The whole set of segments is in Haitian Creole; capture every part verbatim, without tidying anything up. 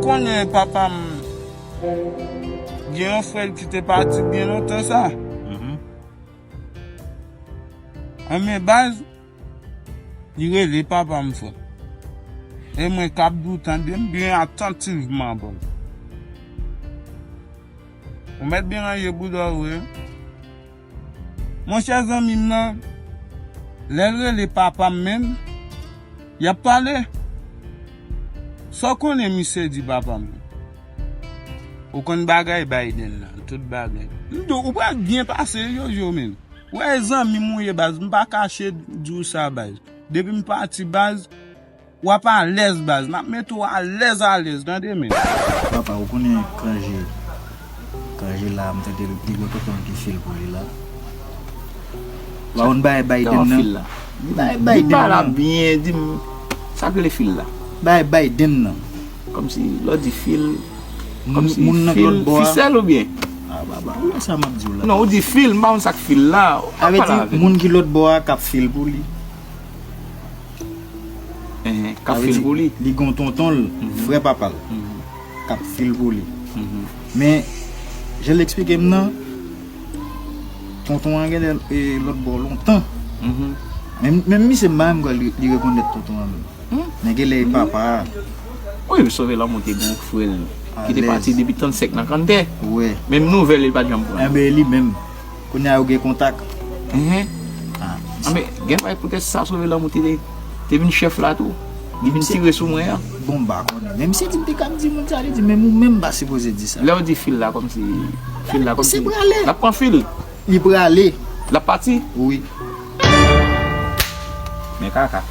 konnen papa m gen yon frè l ki te pati byen lontan sa. Mhm. Anben baz, li rele papa m frè. E mwen k ap di w tande m byen atantivman, baz. Ou mèt byen ranje bouda w wi. Monchè zanmi m nan, lè l rele papa m menm, y ap pale. Sa w konnen misye di papa m? Ou konn bagay Biden nan, tout bagay. M di w, ou pral byen pase, Jojo menm. Ou wè zanmi m ou ye, baz, m pa kache di w sa, baz. Depi m pati, baz, w ap alèz, baz. M ap mete w alèz, alèz, tande, men. Papa, ou konnen kanje, kanje la, m tande li gen tonton ki fil pou li la. Ou pa konn bagay Biden nan? Fil la. Bagay Biden nan. Di m pa la byen, di m, sa k rele fil la? Bagay Biden nan. Kòmsi, lè w di fil, kòmsi moun nan ki lòt bò a. Fisèl oubyen? Ah, papa, ou wè sa m ap di w la? Non, ou di fil, m pa konn sa k fil la. Sa vle di, moun ki lòt bò a k ap fil pou li. Enhen, k ap fil pou li. Li gen yon tonton l, frè papa l, k ap fil pou li. Men, jan l eksplike m nan, tonton an genlè, e, lòt bò lontan. Men, men misye m pa menm kwè li, li rekonèt tonton an menm. Men genlè e papa a. Wi, Sove Lanmou te gen yon frè l ki te pati depi trannsenk nan kanntè. Menm nouvèl li pa t janm pran. Enben, e li menm. Kounye a yo gen kontak. Enhen. Ah, anben, gen bagay poutèt sa Sove Lanmou te, te vin chèf la tou. Li vin tire sou mwen an. Bon, m pa konnen. Men misye di m te ka di moun sa, li di, men ou menm pa sipoze di sa. Lè w di fil la, kòmsi, fil la, kòmsi, l ap pran fil. Li prale. L ap pati? Wi. Men kaka.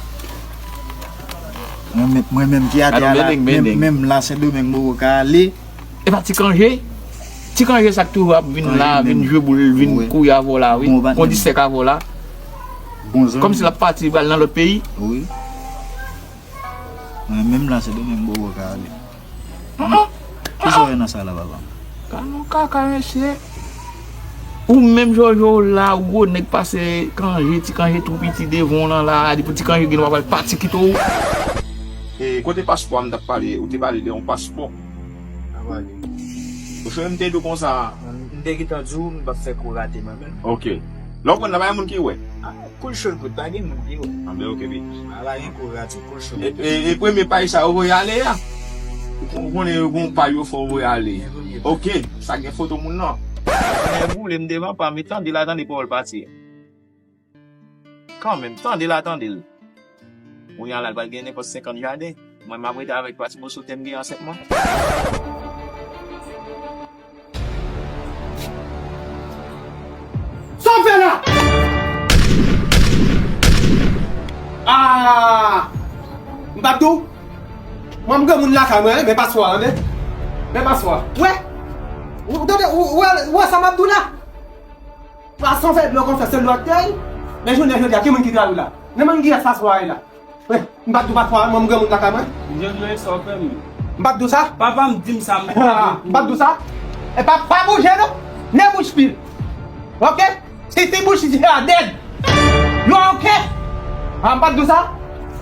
Mwen menm, mwen menm ki atè a la, menm, menm la Sendomeng m poko ka ale. E pa ti kanje? Ti kanje sa k toujou ap vin la, vin jwe boul, vin kouri avè w la, wi. Bon, kondisè k avè w la. Bon zanmi. Kòmsi l ap pati pral nan lòt peyi. Wi. Mwen menm la Sendomeng m poko ka ale. Kisa w wè nan sa la, papa m? Ka non kaka, mesye. Ou menm Jojo la, ou gwo nèg pase kanje, ti kanje tou piti devan w lan la, depi ti kanje gen dwa pral pati kite w. E kote paspò a m t ap pale, ou te pale de yon paspò. Ou sonje m te di w konsa? M te gentan di w, m p ap fè kou rate mwen menm. Ok. Lè w pran nan pa gen moun ki wè. Koul cho l kout, pa gen moun ki wè. Anben, ok, pi. A la gen kou rate, koul cho. E, e, e premye paj sa yo voye ale a. Ou kon-, ou konnen yo gon paj yo fè yo voye ale. Ok, sa gen foto moun nan. Nèg boule m devan pa m, e tande la tande pawòl pati. Kanmenm, tande la tande l. Kounye a la, l pral gen nenpòt senkant jaden. Mwen, m ap rete avèk pa ti moso tè m gen an senk mwa. Sa w fè la? Ah! M pa t di w? Mwen, m granmoun lakay mwen, men paswa, tande? Men paswa. Wè? Ou tande, ou, ou wè, ou wè sa m ap di w la? Pwason fè dlo konsa, se dlo ak tèl. Men jounen jodi a, ki moun ki travè la? Nan men giyès paswa a ye la. M pa t di w paswa, mwen m granmoun lakay mwen. Jojo, sa w fè m? M pa t di w sa? Papa m di m sa, m pa t di w. M pa t di w sa? E pa, pa bouje non. Ne bouch pi. Ok? Si ti bouch di a dèd. Yo ok? Ah, m pa t di w sa?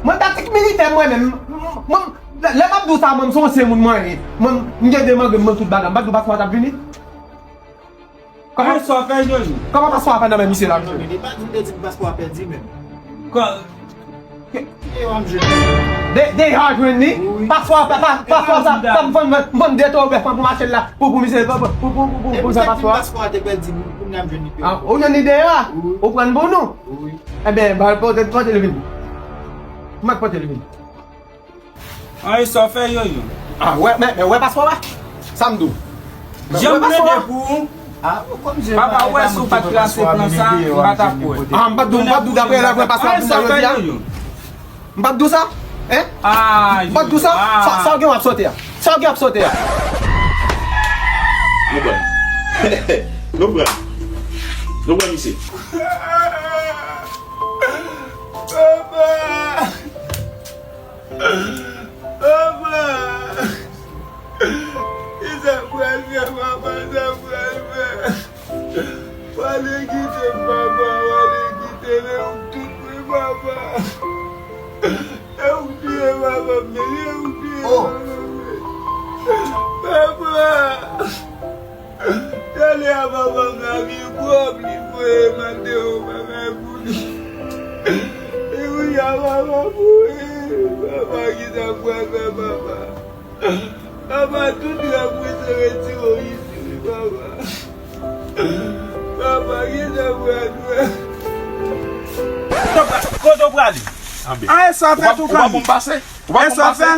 Mwen taktik militè mwen menm. Mwen, lè, lè m ap di w sa, mwen m se yon ansyen moun mwen ye. Mwen, m gen de mangre, mwen tout bagay. M pa t di w paswa t ap vini? Kòman sa w fè jwenn li? Kòman paswa a fè nan men misye la, mesye? Li pa di m te di m paswa a pèdi menm. Kò- Deja jwenn li? Wi. Paswa, pa, pa, paswa sa, sa m vann, vann de tò bèf mwen pou mache la, pou, pou misye, pou, pou, pou fè paswa. Paswa a te pèdi, kounye a m jwenn li. Ah, ou jwenn li deja? Wi. Ou pran l pou nou? Wi. Ebyen, ba, pote, pote l vin. Mwen pote l vin. Anyen sa w fè, Jojo? Ah, wè, men, men, wè paswa a? Sa m di w. Jan m mande pou ou. Ah, ou konn jan papa, wè si w pa t trase plan sa, m pa t ap wè. Ah, m pa t di w, m pa t di w dapre lè vre paswa a vin nan jodi a. M pa t di w sa? Hein? Ah, m pa t di w sa? Sa, sa w gen w ap sote a? Sa w gen w ap sote a? Nou pran. Nou pran. Nou pran misye. Papa! Papa! Kisa m pral fè, papa, sa m pral fè? W ale kite m, papa, w ale kite m, e ou k tout mwen, papa. E ou k touye papa m, men e ou k touye papa m, men. Tande a papa m la vin pwòp, li voye mande yon bagay pou li. E wi a papa mouri. Papa, kisa m pral fè, papa? Papa, tout rèv mwen se retire w isi wi, papa. Papa, kisa m pral fè? Kote w prale? Anben. Ah, e sa w fè, Toucan? Ou pa pou m pase? Ou pa pou m pase?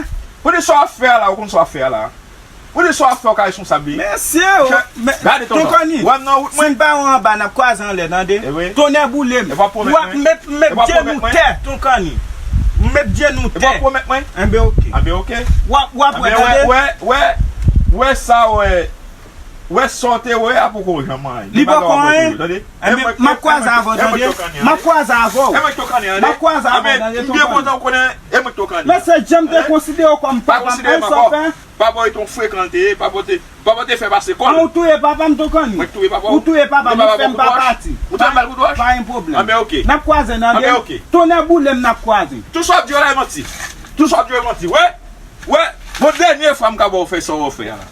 Kote sa w ap fè a la? Ou konn sa w ap fè a la? Ou di sa w ap fè, w ka responsab li. Mesye, gade tonton. Toucan, si m pa w anba, n ap kwaze anlè, tande. Tonnè boule m. W ap met, met je nou tè, Toucan. Met je nou tè. W ap pwomèt mwen? Enben, oke. Enben, oke. W ap, w ap wè, tande. Wè, wè, wè sa, wè. Wè sa w te wè a poko janm anyen. Li poko anyen. Enben, m ap kwaze avè w, tande. M ap kwaze avè w. M ap kwaze avè w, tande. M byen kontan w konnen e mwen k Toucan. Mesye, jan m te konsidere w kòm papa m, sa w fè? Papa w te yon frekan l te ye, papa w te, papa w te fè pase kò l. An, ou touye papa m, Toucan? Mwen k touye papa w? Ou touye papa m, ou fè m pa pati. Ou te fè m bal kout wòch? Pa gen pwoblèm. Anben, oke. N ap kwaze nan de. Anben, oke. Tonnè boule m, n ap kwaze. Tout sa w ap di yo la e manti. Tout sa w ap di yo e manti. Wè, wè, bon, dènye fwa m ka ba w fè sa w fè a la.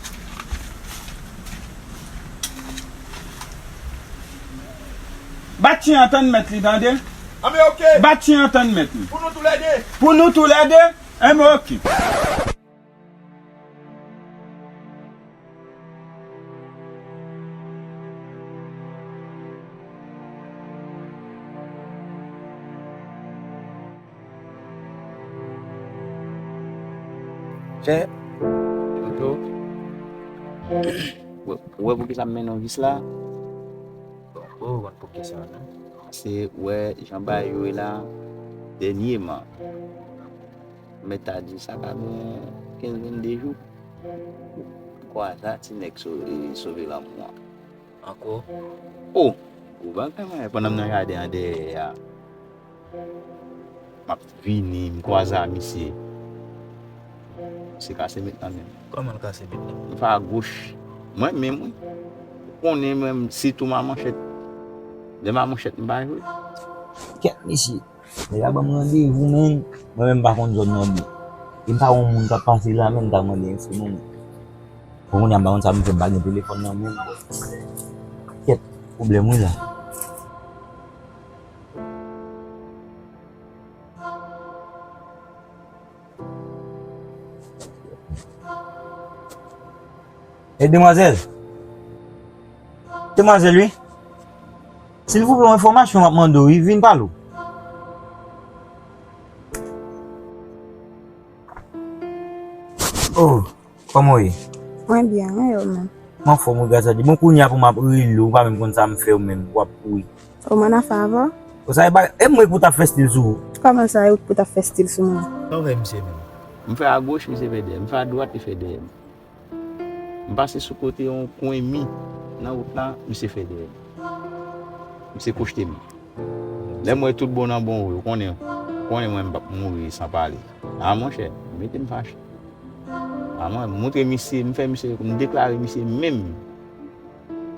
Bat chen an tann mèt li, tande. Anben, oke. Bat chen an tann mèt li. Pou nou toulède. Pou nou toulède? Enben, oke. Chè. Jojo. Ou wè, ou wè poukisa m mennen w jis la? Bon, ou konn poukisa, non? Se, ou wè, jan bagay yo ye la, dènyèman, m mèt ta di sa ka gen kenz, vennde jou. Kwaza ti nèg so-, e, sove lanmou an. Ankò? O! Gwo bagay, mwen, pandan m nan jaden an dèyè a. M ap vini, m kwaze a misye. Misye kase met nan men m. Kòman l kase met nan men w? M fè agoch. Mwen menm, wi. Ou konnen mwen, sitou m a manchèt. Lè m a manchèt, m pa jwe. Kèt, mesye. Nèg la ban m randevou, menn. Mwen menm, m pa konn zòn nan byen. E m pa wè yon moun k ap pase la, menn, m ta mande enfo, non, menn. Bon, kounye a, m pa konn sa m fè, m pa gen telefòn nan men m. Kèt, pwoblèm, wi, la. E demwazèl? Demwazèl, wi. Silvouplè, yon enfòmasyon m ap mande w, wi, vin pale w. Oh, kòman w ye? Mwen byen, mwen, e ou menm? M anfòm, wi, gras a Dye. Bon, kounye a pou m ap rele w, ou pa menm konn sa m fè, ou menm, w ap kouri. Ou mwen afè avè w? Ou sa e ba, e mwen pou t ap fè stil sou ou. Kòman sa, e ou pou t ap fè stil sou mwen? Sa w fè misye menm? M fè agoch, misye fè dèyè m. M fè adwat, li fè dèyè m. M pase sou kote yon kwen mi nan wout la, misye fè dèyè m. Misye kwochte m. Lè m wè tout bon nan bon, ou konnen, ou konnen mwen m p ap mouri san pale. A, monchè, mete m fache. A, mwen, m montre misye, m fè misye, m deklare misye menm.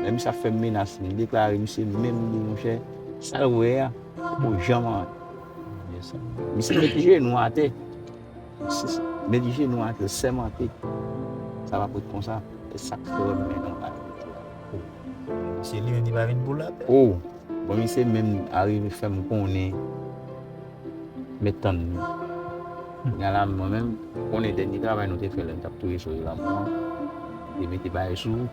Lè misye ap fè m menas, m deklare misye menm, m di, monchè, sa l wè a, poko janm anyen. Misye met jenou atè. Met jenou atè, sèmante. Sa p ap ret konsa. E sa k fè w wè m mennen w la. Se li menm ki pa vin pou lapè. O, bon, misye menm arive fè m konnen mèt tann nou. Kounye a la, mwen menm, konnen dènye travay nou te fè lè n t ap touye sou lanmou an, li mete bagay sou ou.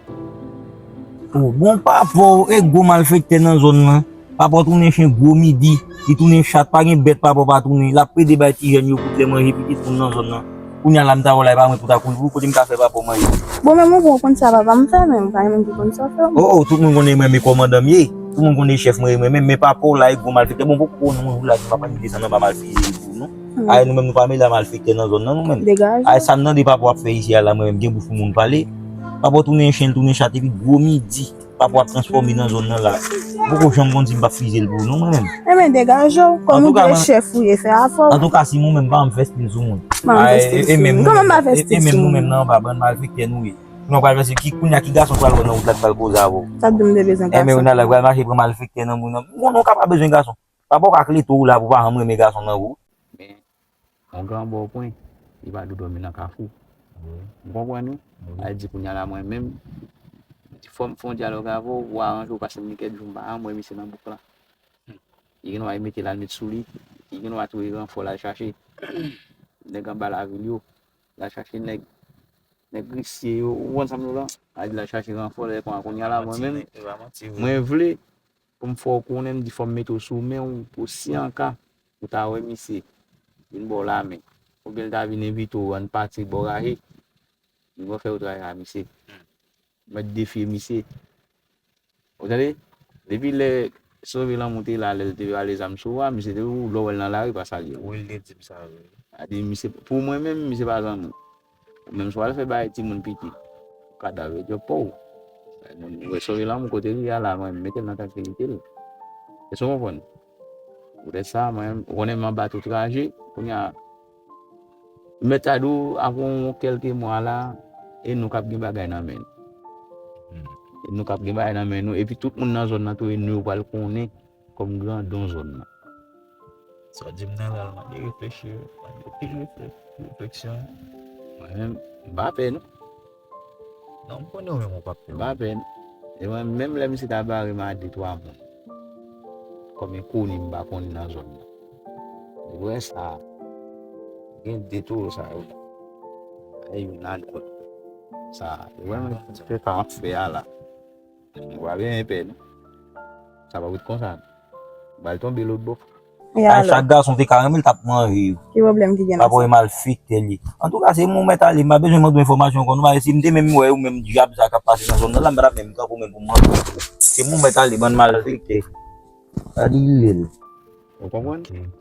O, bon, papa w e gwo malfektè nan zòn nan. Papa w tounen chen gwo midi, li tounen chat, pa gen bèt papa w pa tounen. L ap plede bay ti jèn yo kout lè manje pitit moun nan zòn nan. Kounye a la, m ta wè w la, e pa mwen pou ta kouri pou ou, kote m ka fè papa w manje. Bon, men mwen, bon, ou konn sa papa m fè, men m pa gen moun ki konn sa w fè. O, o, tout moun konnen mwen, men kòmandan m ye. Tout moun konnen chèf mwen, mwen menm, men papa w la, e gwo malfektè. Bon, poko konnen yon jou la, m pa pran desann anba malfektè pou nou. Ay, nou menm, nou pa mele a malfektè nan zòn nan, nou menm. Degaje. Ay, sa m tande papa w ap fè isi a la, mwen menm, gen bouch pou moun pale. Papa w tounen chen, l tounen chat, epi gwo midi. Papa w ap transfòme nan zòn nan la. Ou poko janm konn si m p ap fize l pou ou non, mwen menm. Enben, degaje w. Kòm ou vle chèf ou ye, fè afè w. Antouka, si mwen menm, m pa janm fè stil sou moun. M pa janm fè stil sou moun. Kòman m pa fè stil sou moun? E menm nou menm nan anba, bann malfektè nou ye. Nou pral fè ki, kounye a ki gason pral wè nan wout la, ki pral poze avè w? Sa k di m te bezwen gason? Enben, ou nan la, pral mache pran malfektè nan moun nan. M konnen w ka pa bezwen gason. Papa w ka klete w la pou w pa janm renmen gason nan ou. Men, yon gran bò pwen, li pa dwe dòmi nan kafou. Ou konprann wi? Sa vle di kounye a la mwen menm, fò m fè yon dyalòg avè w, ou aranje w, pase m gen kèk jou m pa janm wè misye nan bouk la. Li gen dwa mete l al met sou li, li gen dwa tou ranfò l al chache nèg anba lavil yo, l al chache nèg, nèg grisye yo, ou konn sa m di w la? Al di l al chache ranfò, lè konsa kounye a la mwen menm, mwen vle pou m fè w konnen, m di fò m mete w sou men w, pou si an ka ou ta wè misye vin ba w lamen, oubyen l ta vin envite w ann pati bò raje, m gon fè w travay a misye. Mèt defye misye. Ou tande? Depi lè Sove Lanmou te la, lè l te rale zam sou ou a, misye te ou lè w wè l nan lari, pa salye l. Wi, l te di m sa, wi. A di misye, pou mwen menm, misye pa zanmi w. Ou menm si w al fè bagay timoun piti, kadav yo djòb pa w. Ou wè Sove Lanmou kote li a la, mwen, m mete l nan trankilte l. Èske w konprann? Poutèt sa, mwen, ou konnen m anba tout raje, kounye a, mèt a di w, apre yon kèlke mwa la, e nou k ap gen bagay nan men nou. E nou k ap gen bagay nan men nou, epi tout moun nan zòn nan tou, e nou yo pral konnen kòm grandon zòn nan. Sa w di m nan la, mande reflechi, mande pil refle-, refleksyon. Mwen menm, m pa pè non. Non, m konnen w menm ou p ap pè. M pa pè non. E mwen menm lè misye ta bare m a de twa moun kòm enkoni m pa konnen nan zòn nan. Depi w wè sa, gen de toro sa yo. E youn nan lòt. Sa, e mwen menm ki fè sa m ap fè a la. Ou pa bezwen pè non. Sa pa pou t konsa non. Ou pral tonbe lòt bò. E alò? Chak gason te ka renmen l t ap manje yo. Ki pwoblèm ki gen nan sa? Papa w e malfektè li. Antouka, se mwen w mèt ale, m pa bezwen mande w enfòmasyon ankò non, paske si m te menm wè ou menm dyab sa k ap pase nan zòn nan la, m pa t ap menm kanpe w menm pou m mande w. Se mwen w mèt ale, bann malfektè. Sa di l lè l. Ou konprann? Ok.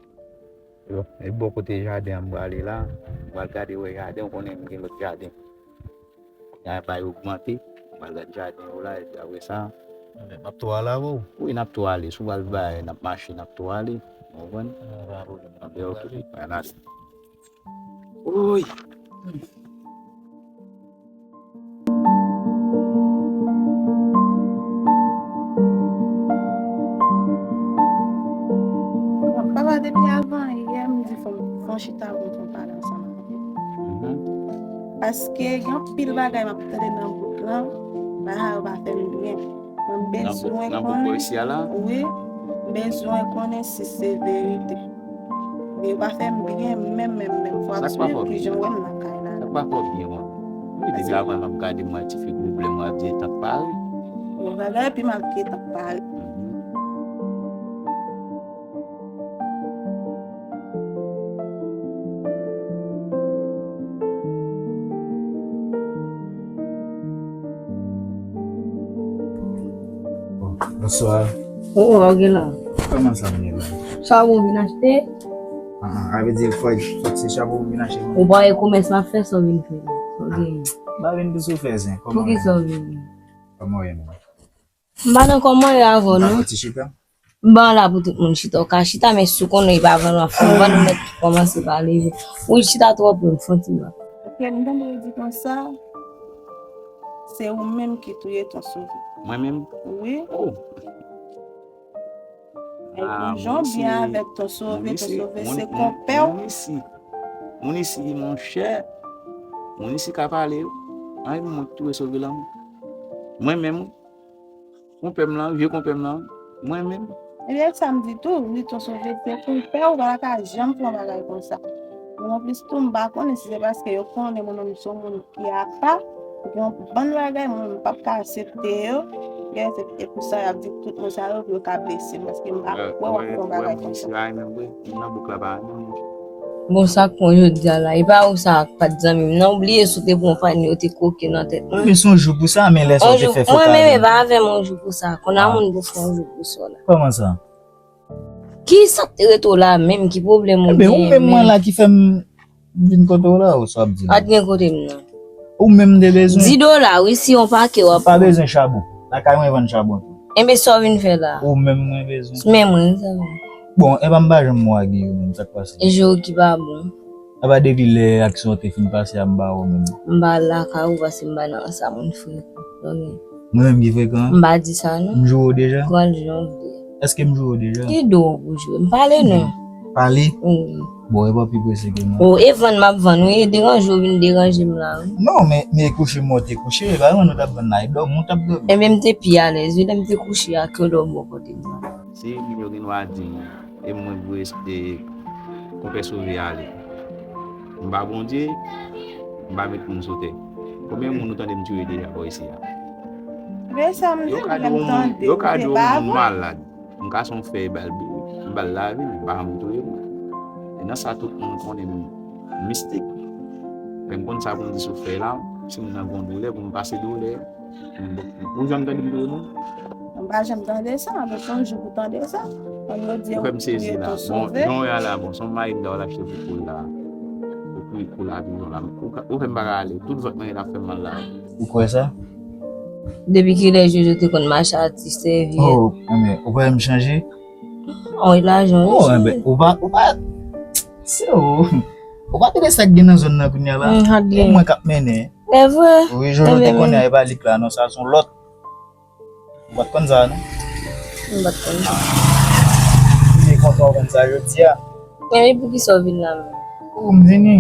Yo, e bò kote jaden an m prale la, m pral gade wè jaden, ou konnen m gen lòt jaden. Kounye a bay ogmante, m pral gad jaden yo la, epi apre sa. M ap tou ale avè w? Wi, n ap tou ale. Si w pral bay, n ap mache, n ap tou ale. Ou konprann? Anben, ok, ann ale. Woy! Papa, depi avan yè, m di fò, fò n chita pou n fè yon pale ansanm avè w. Paske gen anpil bagay m ap tande nan bouk lan, bagay yo pa fè m byen. Mwen bezwen konnen. Nan bouk lan isi a la? Wi, m bezwen konnen si se verite. Men yo pa fè m byen menm, menm, menm. Fò ap swiv kijan w wè m nan kay la. Sa k pa fè w byen, mwen? Wi, depi avan m ap gade mwen ti fi pwoblèm, w ap di tank pare. Bon, bagay, epi m ap di tank pare. Bonswa. O, o, w gen la. Kòman sa m ye la? Sa w vin achte? Ah, ah, a vle di fò, fò se chapo w vin achte pou mwen? Ou pa wè komès m ap fè, sa w vin fè la. Sa w gen? M pa vin pou sou fè zen. Kòman w ye? Poukisa w vin? Kòman w ye menm? M pa nan kòman yo avè w non. M pa fè ti chita? M pa la pou tout moun chita. Ou ka chita, men si w konnen e pa vann w ap fè, vann ou mèt kòmanse pale vit. Ou chita twòp lwen, fè yon ti nòt. Ok, m tande yo di konsa, se ou menm ki touye Ton Sove. Mwen menm? Wi. Oh. Ay, ah, jan w byen avèk Ton Sove, Ton Sove se konpè w. Moun isi, monchè, moun isi ka pale. Ay, mwen touye Sove Lanmou. Mwen menm, konpè m lan, vye konpè m lan, mwen menm. Ebyen, sa m di tou, m di Ton Sove se konpè w, ou pa ta ka janm fè yon bagay konsa. Bon, anplis tou, m pa konnen si se paske yo konnen mwen menm m se yon moun ki apa, gen yon bann bagay mwen menm m p ap ka aksepte yo. Gen se e pou sa y ap di tout moun sa yo pou yo ka blese m, paske m pa kwè w ap fè yon bagay konsa. Wè, wè, wè, m nan bouk la pa renmen moun. Bon, sa k pran jodi a la, e pa ou sa k pa t zanmi m nan, ou bliye si w te pran w pa n yo te koke nan tèt mwen. Men se yon jou pou sa, men lè sa w te fè fòt avè m. Mwen menm, e pa avè m yon jou pou sa, konn a moun pou fè yon jou pou sa w la. Kòman sa? Ki sa k te rete w la menm, ki pwoblèm ou genyen menm? Ebyen, ou menm mwen la ki fè m vin kote w la, ou sa w ap di la? Pa t gen kote m nan. Ou menm m te bezwen. Di dola, wi, si yon pake w ap pran. M pa bezwen chabon. Lakay mwen vann chabon tou. Enben, sa w vin fè la? Ou menm mwen bezwen. Men mwen, sa vin. Bon, enben, m pa janm wè Guy yo menm, sa k pase? E je w ki pa bon. Apa depi lè aksyon an te fin pase a, m pa wè w menm? M pa lakay ou paske m pa nan rans a moun frekan. Ok. Mwen menm ki frekan? M pa di sa, non. M joure w deja? Pran l jan w vle. Èske m joure w deja? Ki do w pou joure? M pale non. Pale? Wi. Bon, e pa pi prese ke mwen. O, e vann m ap vann, wi. E deranje w vin deranje m la, wi. Non, men, men kouche mwen te kouche, e pa vann ou t ap vann la, e dòmi ou t ap dòmi. Ebyen, m te pi alèz, wi, lè m te kouche a, ke w dòmi bò kote m nan. Si moun yo gen dwa di, e mwen ki voye e konpè sove ale. M pa Bondye, m pa met moun sou tè. Konbyen moun ou tande m touye deja bò isi a? Men sa m di, yo ka di yon moun, yo ka di yon moun malad. M ka son fè bal bi, m bal lavi, m pa janm touye moun. E nan sa tout moun konnen m mistik. Fè m konn sa pou m di sou fè la, si m nan gon doulè, pou m pase doulè. Ou janm tande m touye moun? M pa janm tande sa, men se yon jou pou tande sa. Kòm yo di yo touye tou sove. Jan w ye a la, bon, se yon mayi m ta al achte pou poul la. Pou poul, poul la, pijon la. Ou ka, ou fè m pa ka ale. Tout vant mwen t ap fè m mal la. Ou kwè sa? Depi kilè Jojo te konn mache ak ti sèvyèt? Oh, men, ou kwè m chanje? Oh, lajan, wi, chanje. Oh, enben, ou pa, ou pa, se ou. Ou pa tande sa k gen nan zòn nan kounye a la? E mwen k ap mennen. E vre? Wi, Jojo te konnen, e pa lik la, non, sa se yon lòt. Ou pa t konn sa, non? M pa t konn sa. M byen kontan w konn sa jodi a. Ebyen, poukisa w vin la menm? Ou, m vini.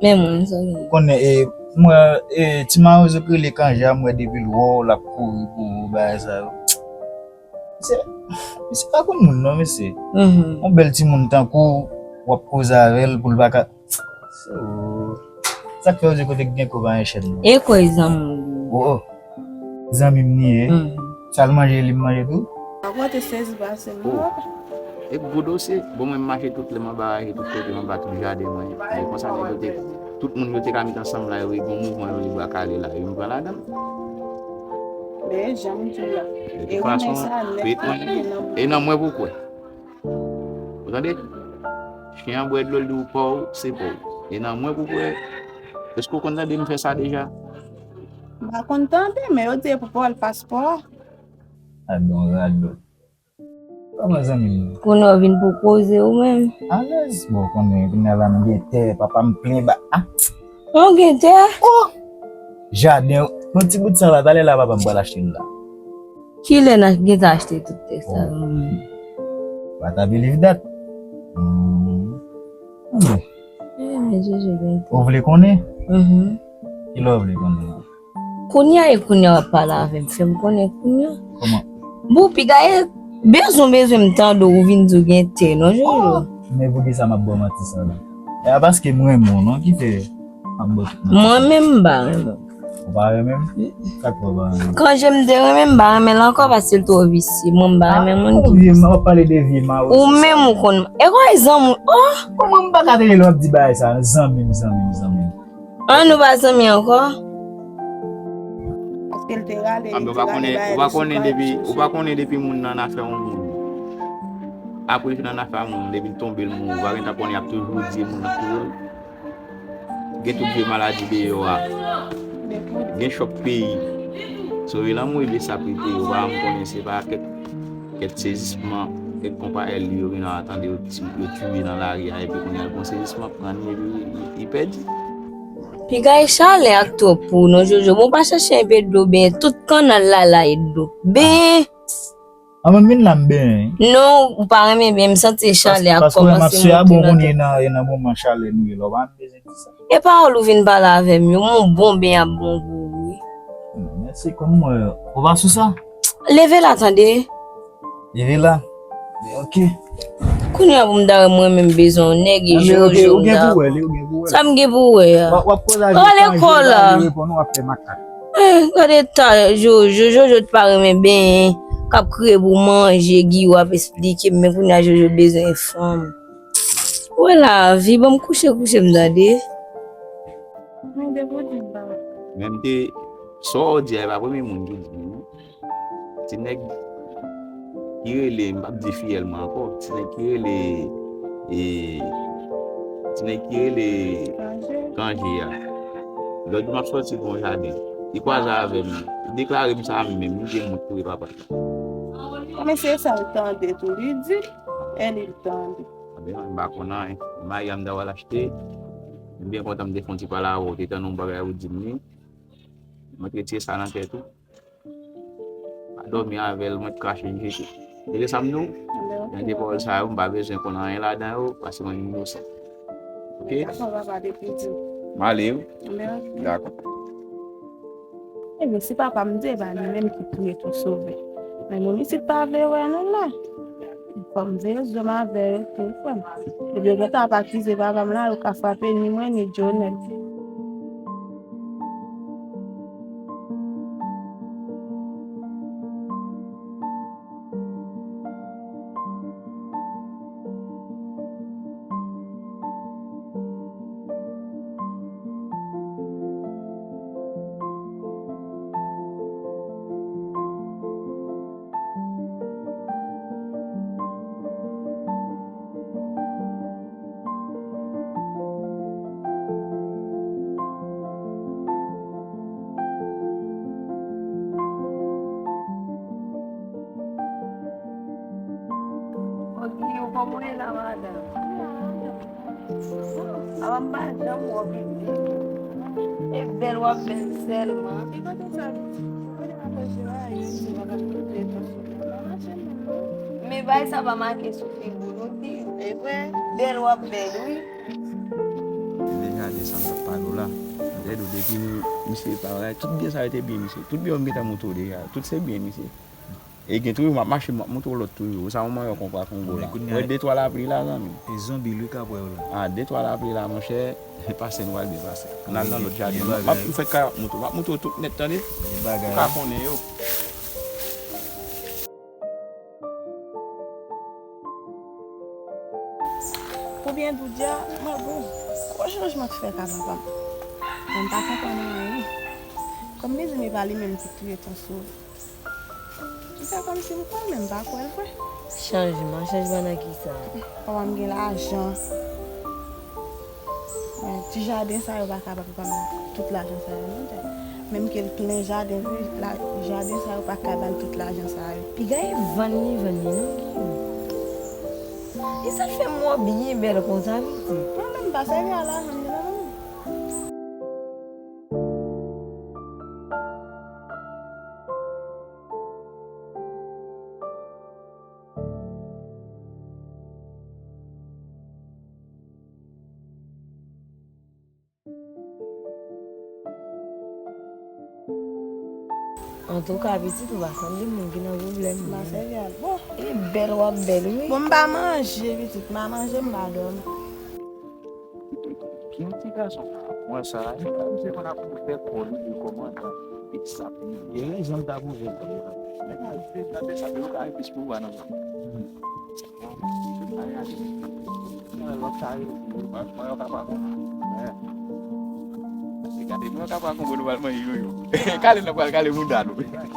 Men mwen, sa vin. Konnen, e, mwen, e, ti mawozo k rele Kanje a, mwen depi l wè w, l ap kouri pou ou, bagay sa yo. Misye, misye pa konn moun, non, mesye. Yon bèl timoun tankou w, w ap koze avè l pou l pa ka. So, sa k fè yo di kote k gen kou pa gen chèn, non? E kwè zanmi w li ye. Oh, oh. Zanmi m li ye. Sa l manje, li m manje tou. Ankò te sezi pase m. Oh. E gwo dosye. Bon, mwen m mache tout lè m anba raje, tout kote, m anba tout jaden mwen. Men konsa nèg yo te, tout moun yo te ka met ansanm la, yo gon mouvman yo li bwa kale la, yo m pran ladan l. Men jan m di w la. De tout fason, e nan mwen pou kwè. Ou tande? Chen an bwè dlo, l di w pa w, se pa w. E nan mwen pou kwè. Èske w konn tande m fè sa deja? M pa konn tande, men yo di e pou pa w al paspò. A bon, radòt. Kòman zanmi m? Kounye a w vin pou koze ou menm. Alèz. Bon, konnen, kounye a la m gen tè, papa m plen ba. Ah. Ou gen tè? Oh! Jaden, yon ti bout sa la, talè la papa m pral achte l la. Kilè n a gentan achte tout tè sa yo? Oh. What I believe that. Hmm. Hmm. Eh, men Jojo gen tè. Ou vle konnen? Mhm. Kilè w vle konnen an? Kounye a e kounye a w ap pale avè m, fè m konnen kounye a. Kòman? Bon, piga e bezwen, bezwen m tande w vin di w gen tè, non, Jojo. Oh, men poukisa m ap ba w manti sa la? E a paske m renmen w, non, ki fè m ap ba w tout manti sa. Mwen menm m pa renmen w. Ou pa renmen m? Sa k fè w pa renmen m? Kanje m te renmen, m pa renmen l ankò paske l twò visye. Mwen m pa renmen moun ki visye. Ah, vye ma-, w ap pale de vye mawozo sa. Ou menm ou konn. E kòman zanmi w? Oh! Kòman m pa ka tande lè w ap di bagay sa? Zanmi m, zanmi m, zanmi m. An nou pa zanmi ankò? Paske l te rale, li te rale bagay li sou kay, sou... Ou pa konnen depi moun nan afè yon moun. Apre l fin nan afè a moun, depi l tonbe l mouri, ou pa gentan konnen y ap toujou di moun nan touye l. Gen tout vye maladi deyò a. Gen chòk peyi. Sove lanmou e bese ap rete, ou pa janm konnen se pa kèk, kèk sezisman, kèk konpayèl li yo vin nan tande yo ti-, yo touye nan lari a, epi kounye a l pran sezisman, pran li, epi li, li pèdi. Piga e chalè a k twòp pou ou non, Jojo. Bon, pa chache enpe dlo, benyen tout kannal la la e dlo. Benyen! An mwen vin la m benyen. Non, ou pa renmen benyen, m santi chalè a kòmanse monte nan tèt. Paske m ap swe a bon kounye nan, nan moman chalè nou ye la, ou pa bezwen di sa. E pawòl ou vin pale avè m yo, m on bon benyen ap bon gou wi. Mèsi, kòm mwen, ou pa sou sa? Leve la tande. Leve la. Ok. Kounye a pou m ta wè mwen menm bezwen yon nèg e Jojo m ta. Sa m gen pou wè a? W ap koze avèk Ange, li pa vle reponn ou, w ap fè makak. Eh, gade ta Jojo, Jojo t pa renmen benyen, k ap kriye pou manje, Giwo ap esplike m, men kounye a Jojo bezwen fanm. Wè lavi, ban m kouche, kouche m tande. Men m te, sa w di a, e pa premye moun ki di m, non. Ti nèg ki rele, m p ap di fiyèl mwen ankò, ti nèg ki rele, e, ti nèg ki rele Kanje a. Lòt jou m ap sòti pou yon jaden. Li kwaze avè m. Li deklare m sa menm, li gen mwen tou e papa. Kòm se sa l tande tou, li di, e li tande. Ebyen, m pa konn anyen. Mayi a m ta pral achte. M byen kontan m te fè yon ti pale avè w, te tann yon bagay ou di m li. Mwen te retire sa nan tèt ou. Pa dòmi avè l, mwen t krache l jete. Tande sa m di w? Tande pawòl sa yo, m pa bezwen konn anyen ladan yo, paske mwen inosan. Oke? Dakò, papa, depi di. M ale wi. Dakò. Ebyen, si papa m di, e pa li menm ki touye Ton Sovè. Men moun isit pa vle wè nou la. Fò m veye zye m avè yo tou, frè m. Ebyen, yo gentan ap akize papa m la, yo ka frape ni mwen, ni Djonèt. Ogi, ou kòman ye la, madanm? Apa m pa janm wè w pitit. E bèl w ap bèl sèlman. Men bagay sa pa make sou figi w, non, di. Bèl w ap bèl, wi. Deja de sa m t ap pale w la. M te di w depi misye pa bagay, tout byen sa yo te byen misye. Tout byen yo m gentan montre w deja. Tout se byen misye. E gen tou, m ap mache, m ap montre w lòt toujou. Ou sa yon manyòk konpa Kongo la. Wè de twa lapli la, zanmi. E zonbi l wi k ap wè w la. A, de twa lapli la, monchè, pase nou pral byen pase. Ann al nan lòt jaden. M ap, m fèk ka ap montre w. M ap montre w tout nèt, tande? Ou ka konnen yo. Pou byen di w, Dja, mwen bon, gwo chanjman k fèt a papa m. Mwen m pa konprann anyen. Kòm li di m e pa li menm ki touye Ton Sovè. M fè kòmsi m kwè l, men m pa kwè l vre. Chanjman? Chanjman nan kisa? Papa m gen lajan. Men ti jaden sa yo pa ka ba papa m tout lajan sa yo, non, Dja. Menm ke l plen jaden vre, la, jaden sa yo pa ka ba l tout lajan sa yo. Piga e vann li vann li, non, Guillaume? E sa k fè m wè w byen bèl konsa, pitit. Mwen menm, m pa sèvi a lajan m li non, manmi. Antouka, pitit, ou pa sanble moun ki nan pwoblèm, non. Bon, e bèl w ap bèl, wi. Bon, m pa manje, pitit, m pa manje, m pa dòmi. Yon ti gason, mwen sa, li pa misye konn ap ouvè kò li, li kòmandan, li sap li. Gen rezon l t ap ouvè kò l la. Men malgre tande sa, yo ka replis pou ou a nan zòn. Mwen lòt sa yo, mwen yo ka pa konn. Gade, mwen yo ka pa konn, nou pral manje yoyo. Kale nan pral kale mouda nou. Mwen, mwen, mwen,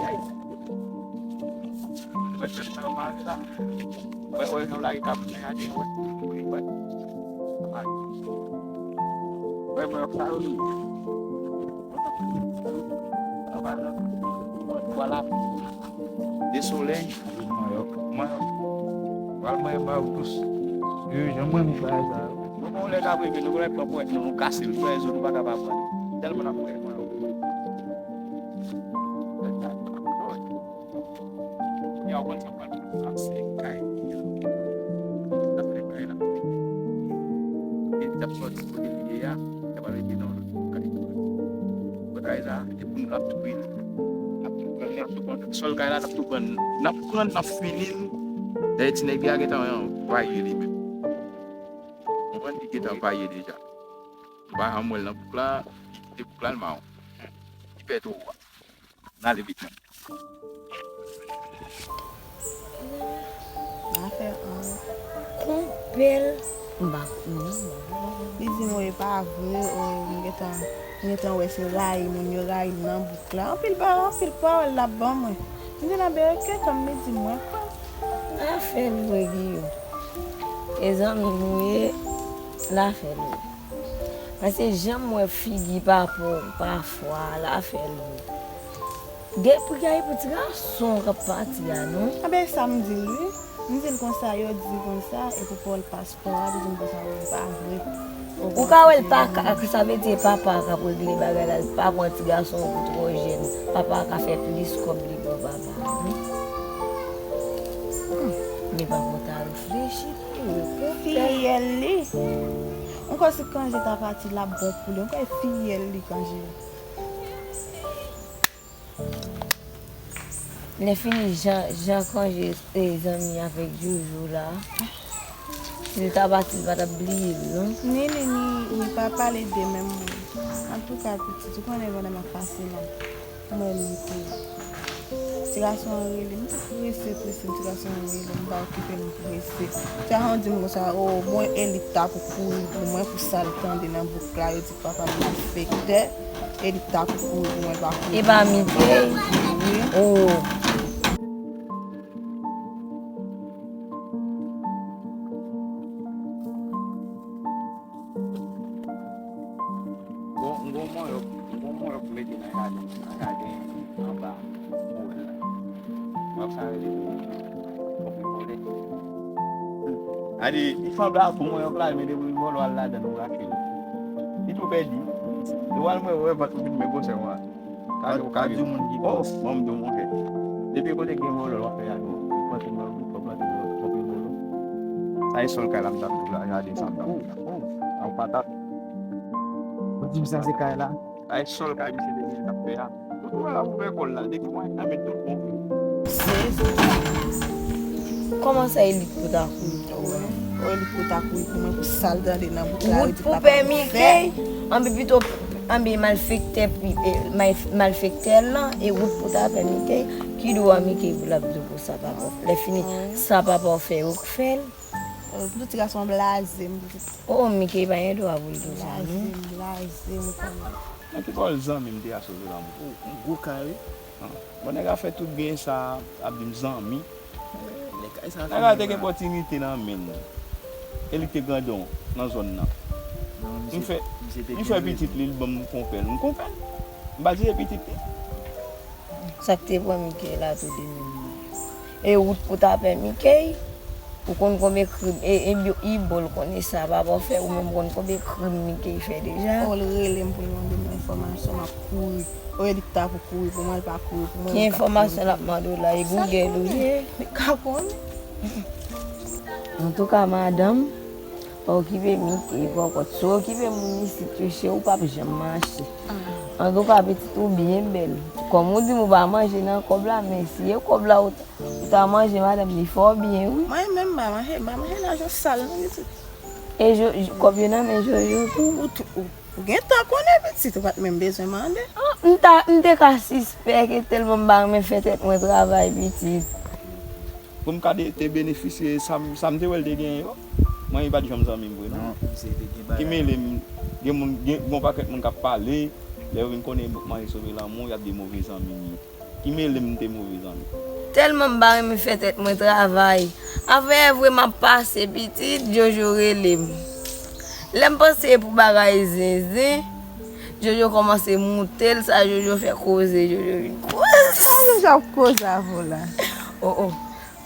mwen, mwen, mwen, Vwala. De solèy. Manyòk. Manyòk. Pral manje manyòk dous. Yo, jan mwen renmen bagay sa yo. Nou gon lè k ap rive, nou gon lè pran ponyèt nou, nou kase l, nou fè zo, nou pa ka pa pran li. Tèlman n ap manje manyòk. Kounye a, w konn sa m pral fè? Sa se kay. Sa se kay la. E li t ap sòti kote li ye a, li t ap al rete nan yon lòt kay. Bon, kay sa, e pou nou, n ap tou pran. N ap tou pran, n ap tou pran. Sòl kay la, n ap tou pran. N ap pran, n ap fini l. Dayè ti nèg li a gentan vaye li menm. Konprann, li gentan vaye deja. Ou pa janm wè l nan bouk la, li kite bouk la, l mawon. Li pè twò. N ale vit menm. Afè an. Konpè l. M pa, non, m pa. Li di m, wi, e pa vre, o, m gentan, m gentan wè se rayi moun yo rayi m nan bouk la. Anpil pa, anpil pawòl l ap ban mwen. M di l, a ben, oke, kòm li di m, mwen kwè. Afè l vre, Guillaume. E zanmi nou ye, l afè l vre. Paske jan m wè figi papa w pafwa, l afè l vre. Gen pou gen pou ti gason k ap pati a, non? Anben, e sa m di l, wi. M di l konsa, yo di konsa, e pou Pòl paspò a, li di m konsa, wi, e pa vre. Ou ka wè l pa ka, sa vle di e papa a k ap regle bagay la, l pa pran ti gason pou twò jèn. Papa a ka fè plis kòb li ban papa a, wi. Li pa konn ta reflechi, li, wi, pou fiyèl li. Mwen kwè si Kanje ta pati, l ap bon pou li. Mwen kwè fiyèl li, Kanje. Lè fini, jan, jan Kanje te zanmi avèk Jojo la, si l ta pati, l pa t ap bliye l, non. Ni li, ni, ni pa pale de menm moun. Antouka, pitit, ou konnen pandan m ap pase la. Mwen, m te. Ti gason an rele m, m te prese, prese, ti gason an rele m, m pa okipe l, m prese. Ti gason an di m konsa, o, bon, e li t ta pou kouri pou mwen, pou sa l tande nan bouk la, yo di papa m malfektè, e li t ta pou kouri pou mwen, l pa kouri. E pa Mike? Wi. O. Bon, m gon manyòk, m gon manyòk mete nan jaden, nan jaden anba mòl la. Manyòk sa rele kokolet. Gade, li sanble ak ou manyòk la, men depi li vòlò al ladan l, ou rache l. Li tou pèdi. Li wè l mwen wè vant ou vin men gwosè mwen. Ka di, ka di moun ki. Oh, bon, m di w, monchè. Depi kote gen vòlò, w ap fè jaden. Ou plante mango, ou plante mango, ou plante mango. Sa e sòl kay la m t ap di w la, jaden sa m t ap di w la. Oh, oh. Ak patat. Ou di m sa se kay la? Sa e sòl kay misye te genyen t ap fè a. Tout wè la ouvè kò l la, depi mwen nan met tout bon. Sezi. Kòman sa e li k pou ta kouri pou mwen? Wi, e li k pou ta kouri pou mwen, pou sa l tande nan bouk la, yo di papa m fè. Wout pou pè Mikey, anben pito, anben malfektè, pi, e, mal-, malfektè lan, e wout pou ta pè Mikey, ki dwa Mikey pou l ap di w pou sa papa w fè? Lè fini, sa papa w fè, yo k fè l. Wi. Wi, pou ti gason blaze, m di. O, o, Mikey pa gen dwa pou l di w sa, non. Blaze, blaze, m konnen. Nan ki bò l zanmi m te a sove lanmou? O, yon gwo kay, wi. Bon, nèg la fè tout byen sa, ap di m zanmi. Nèg la te gen opòtinite nan men l. E li te grandon nan zòn nan. M fè, m fè pitit li, li ban m konpè l. M konpè l. M pa di se pitit li. Sa k te pran Mikey la tou de menm mwen. E wout pou ta pè Mikey. Ou konn konbyen krim, e, e, e bò l konnen sa, papa w fè, ou menm konn konbyen krim Mikey fè deja. O, l rele m pou l mande m enfòmasyon, m ap kouri. Oye, li ta pou kouri pou mwen, li pa kouri pou mwen. Ki enfòmasyon l ap mande w la? E Google ou ye? Li ka konnen. Antouka, madanm, pa okipe Mikey, pòkòt. Si w okipe moun isit yo, cheri, ou p ap janm mache. Antouka, pitit ou byen bèl. Kòm ou di m ou pa manje nan kòb la, men si e kòb la ou ta, ou ta manje, madanm, li fè w byen, wi. Mwen menm, m pa manje, m pa manje lajan sal, non, pitit. E jo-, jo-, kòb yo nan men Jojo tou? Ou tou, ou, ou gentan konnen, pitit, ou pa t menm bezwen mande. Ah, m ta, m te ka sispèk e tèlman m pa renmen fè tèt mwen travay, pitit. Pou m ka de-, te benefisye sa m, sa m te wè l te genyen yo, mwen, li pa t janm zanmi m vre, non. Non, misye te gen bagay. Ki mele m, gen moun, gen, gen yon pakèt moun k ap pale, lè yo vin konnen manje sove lanmou, y ap di move zanmi m ye. Ki mele m te move zanmi. Tèlman m pa renmen fè tèt mwen travay. Afè vre m ap pase pitit, Jojo rele m. Lè m panse e pou bagay zenzen, Jojo kòmanse moute l, sa Jojo fè koze, Jojo vin koze. Sa Jojo ap koze avè w la? O, o.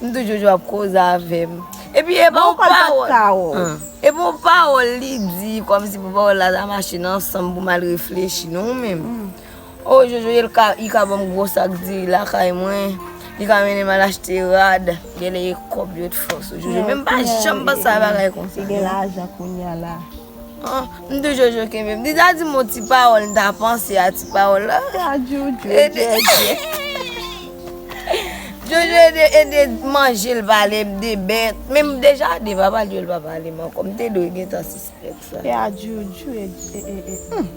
M di w Jojo ap koze avè m. Epi e pa yon pawòl. An. E pa yon pawòl li di, kòmsi pou pawòl la ta mache nan san m pou m al reflechi, non, ou menm. O, Jojo, li ka, li ka ban m gwo sak diri lakay mwen. Li ka mennen m al achte rad. Genlè e kòb yo t fòse w. Jojo, men m pa janm panse a bagay konsa, non. Li gen lajan kounye a la. An, m di Jojo kenbe m. Li ta di m yon ti pawòl, m ta panse a ti pawòl la. Sa Jojo, Jojo ede, ede manje l, pale m de bèt. Men m deja de papa l, yo l pa pale m ankò. M te dwe gentan sis Èk sa. E a Jojo, e, e, e, e, hmm.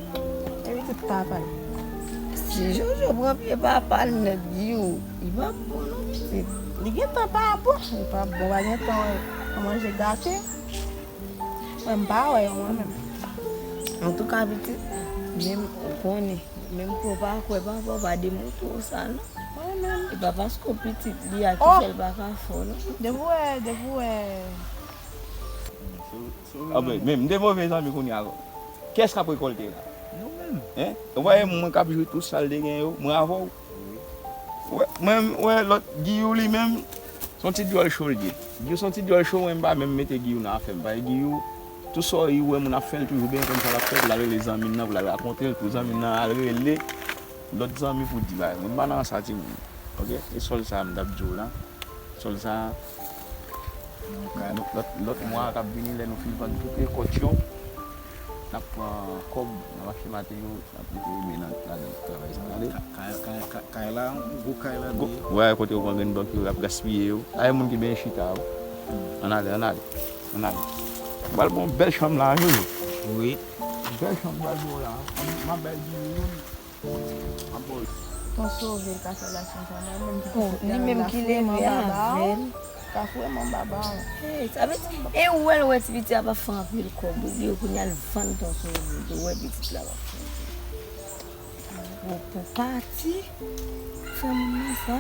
E pitit papa l. Si Jojo pran pye papa l nèt, Giyou, li p ap bon non, pitit. Li gentan pa bon, li p ap bon, pa gentan wè, manje gate. Mwen, m pa wè yo, mwen menm. Antouka, pitit, menm ou konnen, menm ke w pa kwè papa w pa demontre w sa, non. Mwen menm. E pa paske w pitit li a ki fè l pa ka fè w, non. Depi w wè, depi w wè. Anben, men m te move zanmi kounye a. Kiyès k ap rekòlte la? Nou menm. Hein? Ou pa wè mwen k ap jwe tout sa l te gen yo, mwen avè w. Wi. Wè, mwen, wè, lòt Giyou li menm, se yon ti djòl cho l ye. Giyou se yon ti djòl cho, mwen m pa menm mete Giyou nan afè m. Paske Giyou, tout sa w wè moun ap fè, l toujou byen konn sa l ap fè, pou l al rele zanmi l nan, pou l al rakonte l, pou zanmi l nan al rele lòt zanmi pou di bagay. Mwen m pa nan sa timoun. Oke? E sòl sa a m t ap di w la. Sòl sa a, Lòt, lòt, lòt mwa k ap vini, lè nou fin vann tout rekòt yo, n ap pran kòb, n ap achte materyo, n ap mete men nan, ladan travay sa. Tande? Ka-, ka-, ka-, ka-, kay la, yon gwo kay la, gwo, li ye. Wè, kote yo pran grenn bank yo, y ap gaspiye yo. Ay, moun ki benyen chita yo. Ann ale, ann ale, ann ale. M pral pran yon bèl chanm la, Jojo. Wi. Bèl chanm m pral ba w la. M ap bay di moun. Ton Sove ka fè lasyans anba menm ki Oh, li menm ki leve avè l. Ka foure m anba ba w. Hey, sa vle di, e ou wè l wè ti pitit la pa fè anpil kòb, wi, li yo kounye a l vann Ton Sove, li wè pitit la pa fè anpil. Gwo pou pati, fè moun nan sa.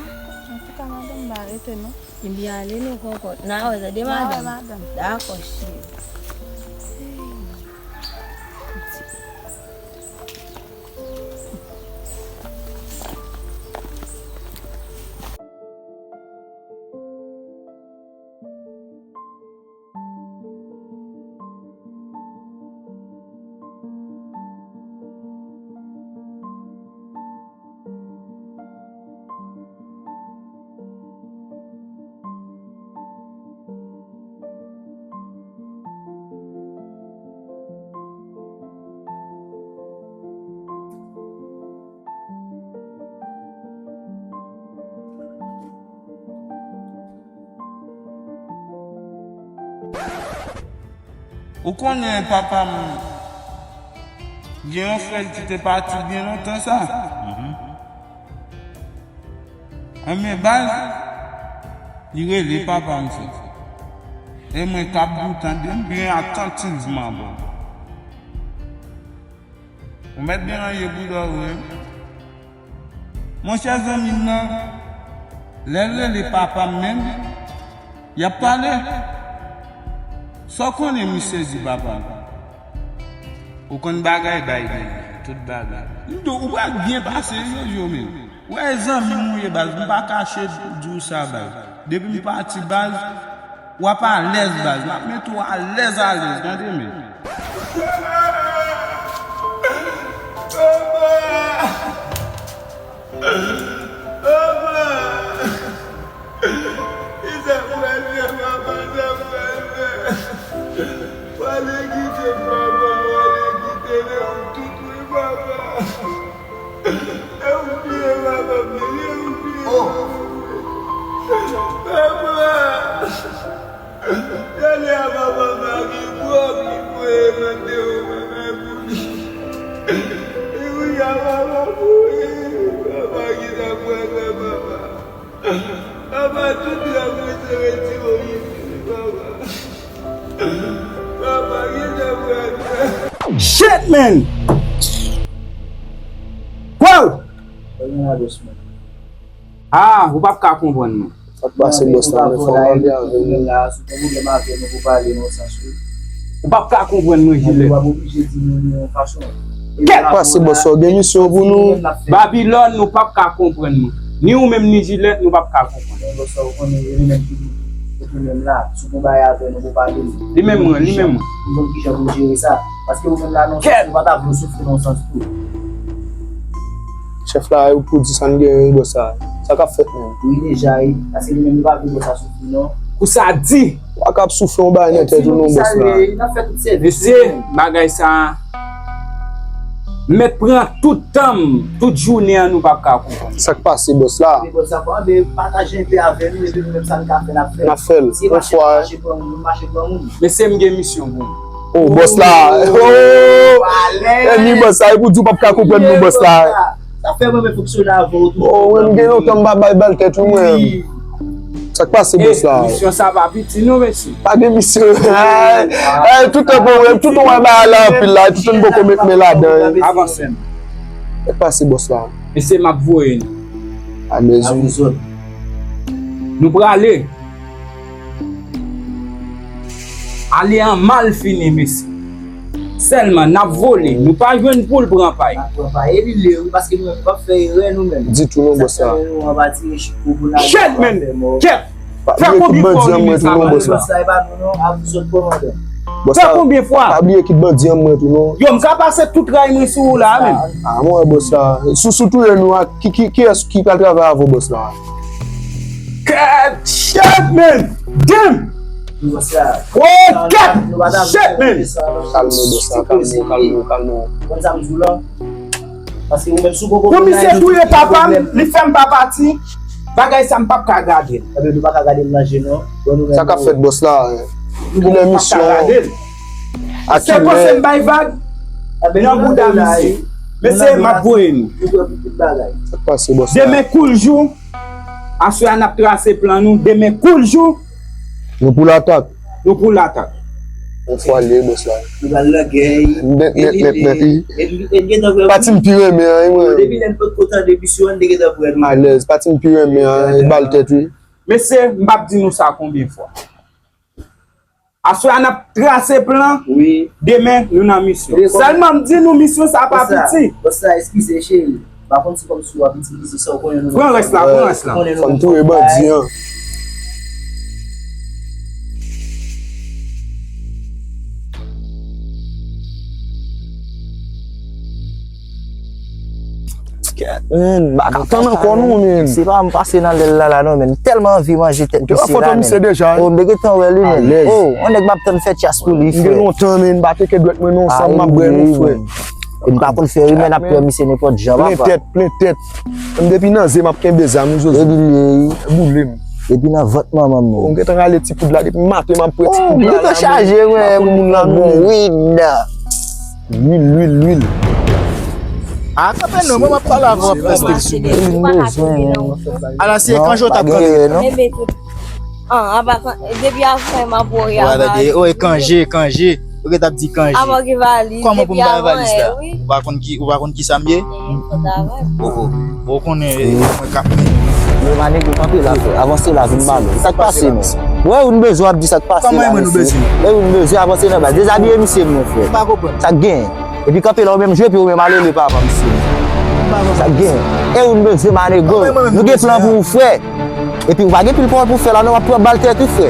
Antouka, madanm, m pa rete non. Ebyen, ale non, kòkòt. N a wè, tande, madanm. N a wè, madanm. Dakò, cheri. Hey. Ou konnen papa m gen yon frè l ki te pati byen lontan sa. Enben, baz, li rele papa m, frè. E mwen k ap di w, tande m byen atantivman, bon. Ou mèt byen ranje boudò w, wi. Monchè, zanmi m nan, lè l rele papa m menm, y ap pale. Sa w konnen misye di papa m? Ou konn bagay bay li, tout bagay. M di w, ou pral byen pase, wi, Jojo, menm. Wè, zanmi m ou ye, baz, m pa kache di w sa, baz. Depi m pati, baz, w ap alèz, baz. M ap mete w alèz, alèz, tande, men. Papa! Papa! Papa! Kisa m pral fè, papa? Sa m pral fè? Pale kite m, papa, pale kite m, tout wi, papa. E ou bliye papa m, e ou bliye papa m. Papa! Gade a papa m pa gen kòb, li voye mande yon bagay pou li. E wi a papa mouri, papa kisa m pral fè, papa? Papa, tout lè mwen se retire w isit, papa. Papa, kisa mwen fè? Shit, man! Wow! Ah, ou p ap ka konprann mwen. Sa k pase, bòs la, mwen fò m pale avè nou. Ou p ap ka konprann mwen, Jilèt. Kèt! Pase, bòs, ou gen misyon pou nou? Babilòn, ou p ap ka konprann mwen. Ni ou menm, ni Jilèt, nou p ap ka konprann. Li menm mwen, li menm mwen. Kèt! Chèf la, ou pou di sa n genyen, bòs la. Sa k ap fèt menm? Wi, deja, wi. Paske li menm li pa vle bòs la soufri, non. Kou sa di! Ou pa ka ap soufri yon bagay nan tèt ou non, bòs la. Mesye, bagay sa a, m mèt pran tout tan m, tout jounen an, nou p ap ka konprann. Sa k pase, bòs la? N ap fè l, yon fwa. Mesye, m gen misyon pou nou. Oh, bòs la. Oh! Ènmi bòs la, e pou di w p ap ka konprann nou, bòs la. Sa fè mwen menm fonksyone avè w toujou. Oh, mwen m gen lontan m pa bay bal tèt ou, mwen. Sa k pase, bòs la? Misyon sa pa piti non, mesye. Pa gen misyon. Ay, ay, tout tan pou mwen, tout tan mwen bay la anpil la, tout tan m poko met men ladan. Avanse m. Sa k pase, bòs la? Mesye, m ap voye nou. Amezon. Nou prale. Ale an malfini, mesye. Sèlman, n ap vole. Nou pa jwenn poul pran pay. N ap pran pay. E li le, wi, paske nou menm, nou p ap fè erè, nou menm. Ditou non, bòs la. Shit, man! Kèt! Fè konbyen fwa w li menm sa, bòs la? Bòs la, e pa nou, non. Fè konbyen fwa? Pa bliye kit bandi an mwen tou, non. Yo, m ka pase tout ray mwen sou ou la, menm. Ah, mwen, bòs la. Si w touye nou a, ki, ki, kiyès ki pral travay avè w, bòs la? Kèt! Shit, man! Damn! Woy, kèt! Shit, man! Kalme, boss la, kalme, kalme, kalme. Pou misye touye papa m, li fè m pa pati, bagay sa m p ap ka gade l. Sa k ap fèt, boss la? Kilè misyon an? Se panse m bay vag nan bouda misye. Mesye, m ap voye nou. Sa k pase, boss la? Demen koul jou. Aswè a n ap trase plan nou. Demen koul jou. Nou pou latak. Nou pou latak. Yon fwa l ye, boss la. Li pral nan gèy. Nèt, nèt, nèt, nèt, wi. Pati m pi renmen an, wi, mwen. Depi lè n potko tande misye an, n te gentan pran nou. Alèz, pati m pi renmen an, bal tèt, wi. Mesye, m p ap di nou sa konbyen fwa. Aswè a n ap trase plan. Wi. Demen, nou nan misyon. Sèlman m di nou misyon sa pa piti. Boss la, eskize, cheri. M pa konn si kòmsi w ap itilize sa, ou konnen nou. Pran rès la, pran rès la. Fò n touye bandi an. Kèt, man, m pa ka tann ankò non, man. Se pa m pase nan lèl la, la non, man. M tèlman anvi manje tèt misye la, man. Yo, foto misye deja, wi. Oh, m te gentan wè li, man. Alèz. Oh, yon nèg m ap tann fè tyas pou li, frè. M gen lontan, man, m pa teke dwèt mwen non, san m ap bwè non, frè. E m pa konn fè rimè, n ap pran misye nenpòt jan, papa. Plen tèt, plen tèt. M depi nan ze, m ap kenbe zam, wi, Zozo. Epi l ye, wi. Boule m. Depi nan vant manman m, wi. M gentan rale ti poud la, depi maten, m ap pran ti poud la. Oh, m gentan chaje, wi. M ap moun la bon, wi. Lwil, lwil, lwil. A, kanpe non, mwen m ap pale avè w, ap pèse l sou mwen. Ou pa ka kenbe non. Ala, se kanje w t ap kanpe. Enben, tout. An, apa, depi avan, m ap wè avan. Wè, tande, o, e kanje, kanje. Ou gentan ap di kanje. Apa, gen valiz, depi avan. Kòman pou m bay valiz la? Ou pa konn ki, ou pa konn ki sa m ye? Ou konnen, e, mwen k ap. Yo, manego, kanpe la, frè. Avanse la, vin ba nou. Sa k pase, non? Wè, ou n bezwen ap di sa k pase la, mesye. Wè, ou n bezwen avanse nan bal. Dezabiye misye, mon frè. M pa konprann. Sa k gen? Epi kanpe la, ou menm jwe, epi ou menm ale le papa, mesye. Sa k gen? E ou n bezwen, manego. Nou gen plan pou ou, frè. Epi ou pa gen pil pawòl pou fè la, non, w ap pran bal tèt ou, frè.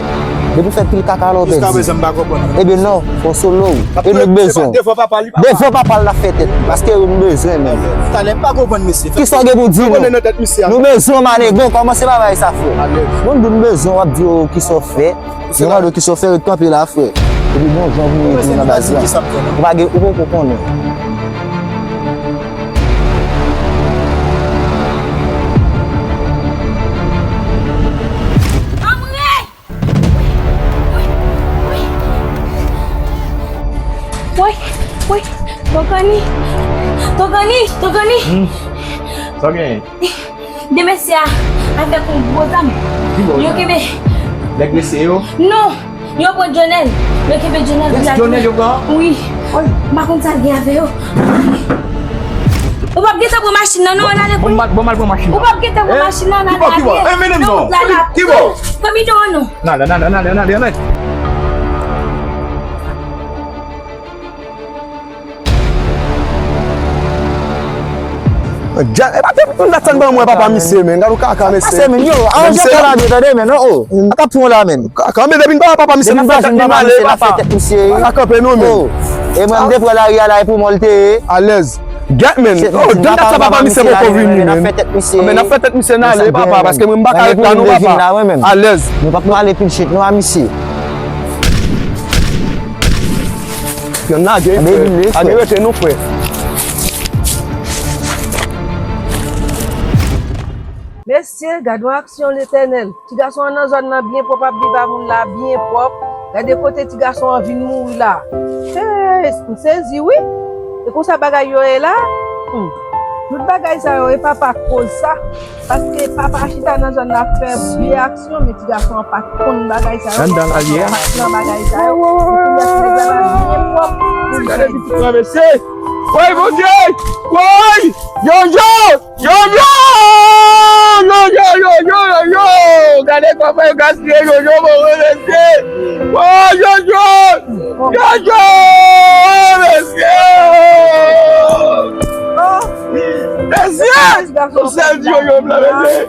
Depi w fè pil kaka la, w pèdi. Jiska prezan, m pa konprann. Ebyen non, fò solo w. E nou bezwen. Devan papa l, devan papa l n ap fè tèt li, paske nou bezwen menm. Talè, m pa konprann mesye. Kisa w gen pou di nou? Nou bezwen manego, kòmanse pa bay sa, frè. Moun di nou bezwen, w ap di yo kisa w fè. Yo mande w kisa w fè, ret kanpe la, frè. Epi bon jan pou nou nan baz la. Ou pa gen, ou poko konnen. Woy, woy, Tokani, Tokani, Tokani. Hmm. Sa w genyen? De mesye a avèk yon gwo zam. Ki bò yo kenbe? Nèg mesye yo? Non, yo pran Jonel. Yo kenbe Jonel. Yes, Jonel yo pran? Wi. M pa konn sa l gen avè yo. Ou p ap gentan pran machin nan, non, ann ale kounye. Bon, m al pran machin nan. Ou p ap gentan pran machin nan, ann ale. Ki bò, ki bò? Nan wout la, la. Ki bò? Pran bidon an, non. Nan, nan, nan. Dja, e pa te pou dat sa n ban mwen papa misye, men. Gad yon kaka, mesye. Pase, men, yo, aranje kò la byen, tande, men, non, oh. Ak ap pran la, men. Kaka, men depi n pa papa misye, n ap fè tèt nou ale, papa. N ap fè tèt misye. Pa ka kanpe, non, men. Oh. E mwen, m te pran lari a la, e pou mwen l te ye. Alèz. Gèt, men. Oh, dat sa papa misye poko vini, men. N ap fè tèt misye. Men n ap fè tèt misye n ale, papa, paske mwen, m pa ka ret la, non, papa. Alèz. Nou p ap pale pil shit, non, a misye. Yo n lage, frè. Lage rete nou, frè. Mesye, gad yon aksyon, Letènèl. Ti gason an nan zòn nan byen pwòp, ap viv a moun la byen pwòp. Gade kote ti gason an vin mouri la. Hey, m sezi, wi. E konsa bagay yo ye la? Hmm. Tout bagay sa yo, e papa k koz sa. Paske papa chita nan zòn nan ap fè vye aksyon, men ti gason an pa t konn bagay sa yo. Anndan la, ye a. Pa t nan bagay sa yo. Epi lè nèg la pa byen pwòp pou l fè. Gade pitit mwen, mesye. Woy, Bondye! Woy! Yo, yo! Yo, yo! Yo, yo, yo, yo, yo, yo! Gade kòman yo gaspiye yo, yo, bon, mesye! Woy, yo, yo! Yo, yo! Mesye! Mesye! On sèl ti yo, yo, blan, mesye!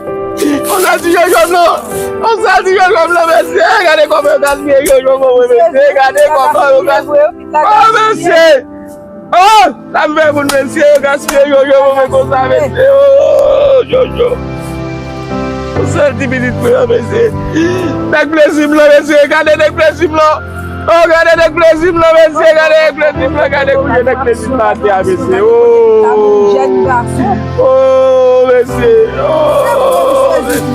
On sèl ti yo, yo, blan! On sèl ti yo, yo, blan, mesye! Gade kòman yo gaspiye yo, yo, bon, mesye! Gade kòman yo gaspiye! Oh, mesye! Oh, sa m fè moun, mesye, yo gaspiye yo, yo, mwen konsa, mesye, oh, yo, yo. Sèl ti pitit mwen an, mesye. Nèg plezi m lan, mesye. Gade nèg plezi m lan. Oh, gade nèg plezi m lan, mesye. Gade nèg plezi m lan. Gade kounye nèg plezi m lan atè a, mesye. Oh. Oh, mesye. Oh, mesye.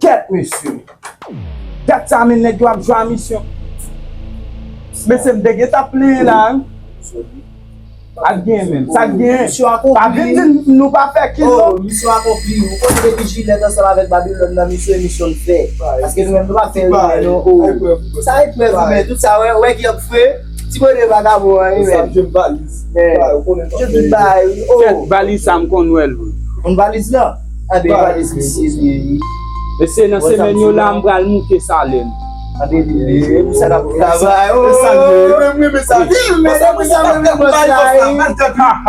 Kèt, mesye. Dat sa, men nèg yo ap jwe a misyon. Mesye, m te gentan plenyen la, wi. Sa k genyen menm? Sa k genyen? Misyon akonpli. Pa vin di n nou pa fè kil non. Oh, misyon akonpli. Ou konn depi Jilèt ansanm avèk Babilòn nan, misyon e misyon l fè. Paske nou menm nou pa fè rimè non. Oh. Sa eprèv rimè, tout sa, wè, wè ki ap fè. Ti bone vagabon an, wi, men. Sa, jwenn valiz. Men. Jwenn tout bagay, wi. Oh. Kèt, valiz sa, m konn wè l, wi. Konn valiz lan? Anben, valiz misye li ye, wi. Mesye, nan semèn yo la, m pral moute salè m. Anben, li ye, wi, pou sa n ap travay. Oh, mwen, mwen, sa, mwen, sa, mwen, sa, mwen, bòs la, wi.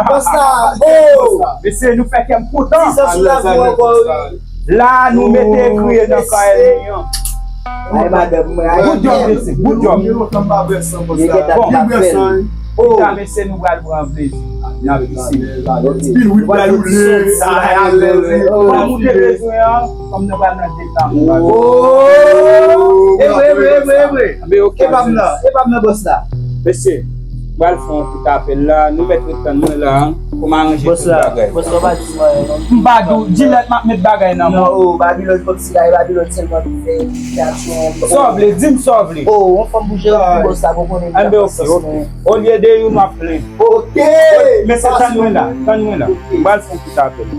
Bòs la, oh. Mesye, nou fè kè m kontan. Dizan sou lavi ankò, wi. La, nou mete griye nan kay li an. Ay, madanm mwen, ay. Good job, mesye. Good job. Bon, mesye, nou pral pran plezi nan pisin. Spirit pral woule. Pral moute bezwen an, kòm nou pral nan deta. Oh! E vre, e vre, e vre, e vre. Anben, ok. E pa m nan, e pa m nan, bòs la. Mesye, m pral fè yon kout apèl la. Nou mèt ret tann mwen la, an. Pou m aranje tout bagay. Bòs la, bòs la, pa di mwen, non. M pa di w, Jilèt m ap met bagay nan men w. Non, oh, Babilòn kòmsi la, e Babilòn sèlman ki fè edikasyon. Sa w vle, di m sa w vle. Oh, yon fanm pou jere pou bòs la, pou konnen. Anben, ok, ok. Olye de youn, w ap plenn. Ok. Mesye, tann mwen la, tann mwen la. Ok. M pral fè yon kout apèl.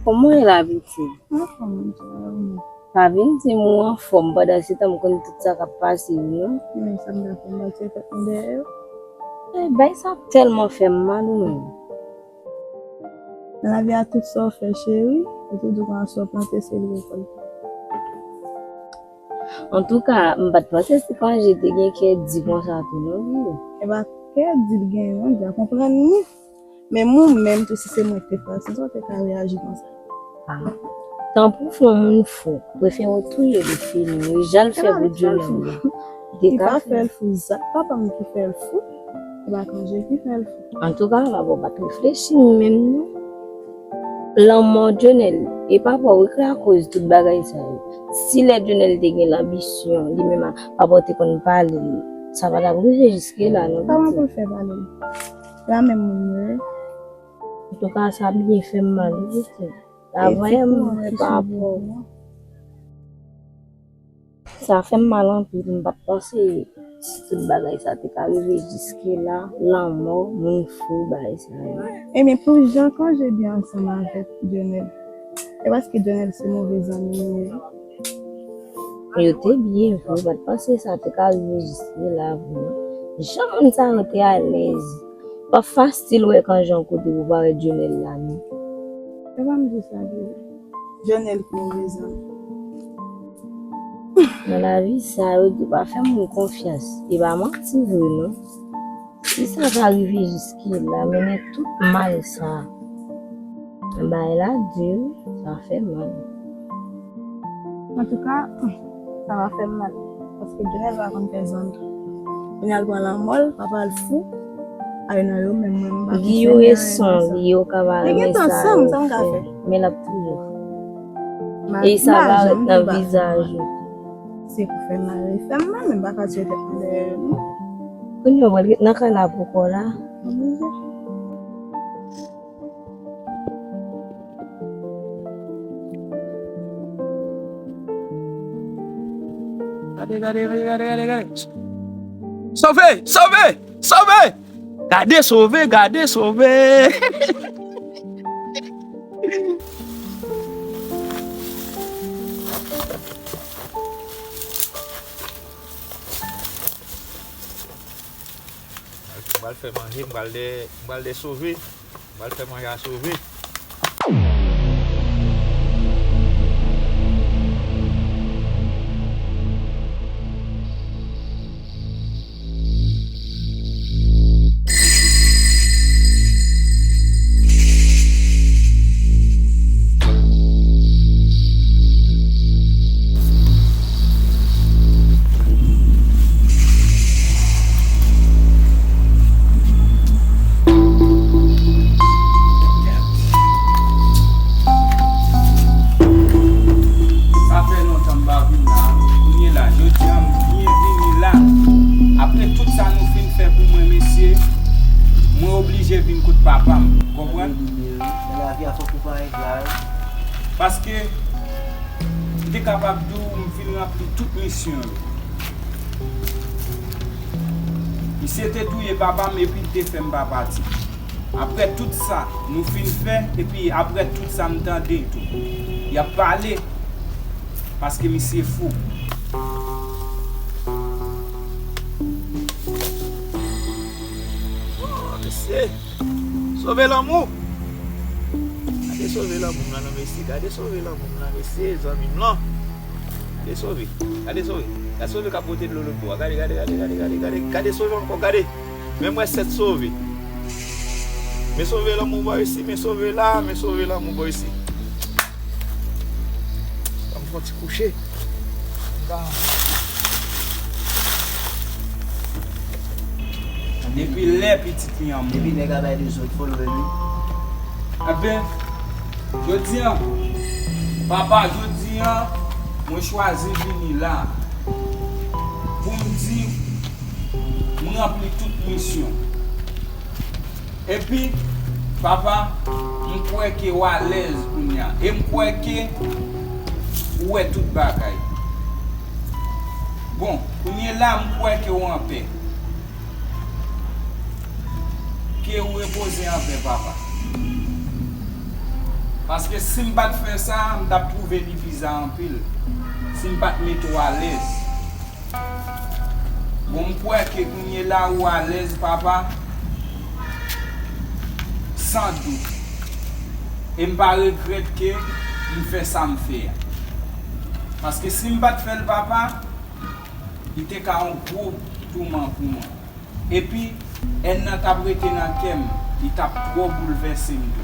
Kòman w ye la, pitit? Anfòm, anfòm. Pa vin di m ou anfòm, pandan se tan m konn tout sa k ap pase yo, non? Men sa m ta fè, m pral tire tèt mwen dèyè yo. Eh, bagay sa ap tèlman fè m mal, ou menm. Nan lavi a, tout sa w fè, cheri, ou toujou konn sa w plante, se li w rekòlte. Antouka, m pa t panse se Kanje te gen kè di konsa tou, non, Guy. E pa kè di l gen, non, Guy, a konprann li. Men ou menm tou, si se mwen ki te fè l, sa w te ka reyaji konsa? Ah. Tanpri w fè yon moun fou, prefere w touye l, fini. Wi, jan l fè pou Djonèl la. Li pa fè l fou, zak papa m ki fè l fou. E pa Kanje ki fè l fou. Antouka, papa w pa t reflechi menm, non. Lanmò Djonèl, e papa w wi ki lakoz tout bagay sa yo. Si lè Djonèl te gen lanbisyon, li menm a, papa w te konn pale l, sa pa t ap rive jiske la, non. Kòman pou l fè pale l? La menm moun yo ye. Antouka, sa byen fè m mal, wi, pitit. La vrèman, pa bon. Sa fè m mal anpil, m pa t panse si tout bagay sa te ka rive jiske la, lanmò, moun fou, bagay sa yo. Ebyen, pou jan Kanje byen ansanm avèk Djonèl, e paske Djonèl se move zanmi m li ye? Yo te byen vre, m pa t panse sa te ka rive jiske la, vre. Jan moun sa yo te alèz. Pa fasil wè Kanje yon kote pou parèt Djonèl la, non. E pa m di sa vre. Djonèl ki move zanmi. Nan lavi sa, yo di pa fè moun konfyans. E pa manti vre, non. Si sa ka rive jiske la, mennen tout mal sa. Bagay la di, sa fè mal. Antouka, sa va fè m mal. Paske Djonèl pa konn fè zanmi. Kounye a l pran lanmò l, papa l fou. Ay nan yo menm mwen, m pa konn fè anyen avèk sa. Li gentan sanm, sa m ka fè? Men l ap toujou fou. E sa parèt nan vizaj ou. Se pou fè m mare fè m mal, men m pa ka tire tèt mwen dèyè yo, non. Kounye a, w pral ret nan kay la pou kò la. Oblije. Gade, gade, gade, gade, gade, gade. Sove! Sove! Sove! Gade Sove, gade Sove! M pral fè manje, m pral de, m pral de Sove. M pral fè manje a Sove. Sa fè lontan m pa vin la. Kounye la, jodi a m byen vini la. Apre tout sa nou fin fè pou mwen, mesye, mwen oblije vin kot papa m. Konprann? Nan lavi a fòk ou pa engra wi. Paske m te kapab di w m fin ranpli tout misyon yo. Misye te touye papa m epi l te fè m pa pati. Apre tout sa nou fin fè, epi apre tout sa m tande tou, y ap pale, paske misye fou. Oh, mesye. Sove lanmou. Gade Sove lanmou m lan, non, mesye. Gade Sove lanmou m lan, mesye, zanmi m lan. Gade Sove. Gade Sove. Gade Sove k ap pote dlo lòt bò a. Gade, gade, gade, gade, gade, gade. Gade Sove ankò, gade. Men m wè sèt Sove. Men Sove lanmou bò isi, men Sove la, men Sove lanmou bò isi. Ban m fè yon ti kouche. Depi lè pitit li an mouri. Depi nèg la bay dezòd, fò l wè li. Enben, jodi a, papa, jodi a, mwen chwazi vini la pou m di m ranpli tout misyon. Epi, papa, m kwè ke w alèz kounye a. E m kwè ke ou wè tout bagay. Bon, kounye la, m kwè ke w anpè. Ke w repoze anpè, papa. Paske si m pa t fè sa, m t ap twouve li bizar anpil. Si m pa t mete w alèz. Bon, m kwè ke kounye la ou alèz, papa, san dout. E m pa regrèt ke m fè sa m fè a. Paske si m pa t fè l, papa, li te ka yon gwo touman pou mwen. Epi, èn nan t ap rete nan kè m, li t ap twò boulvèse m tou.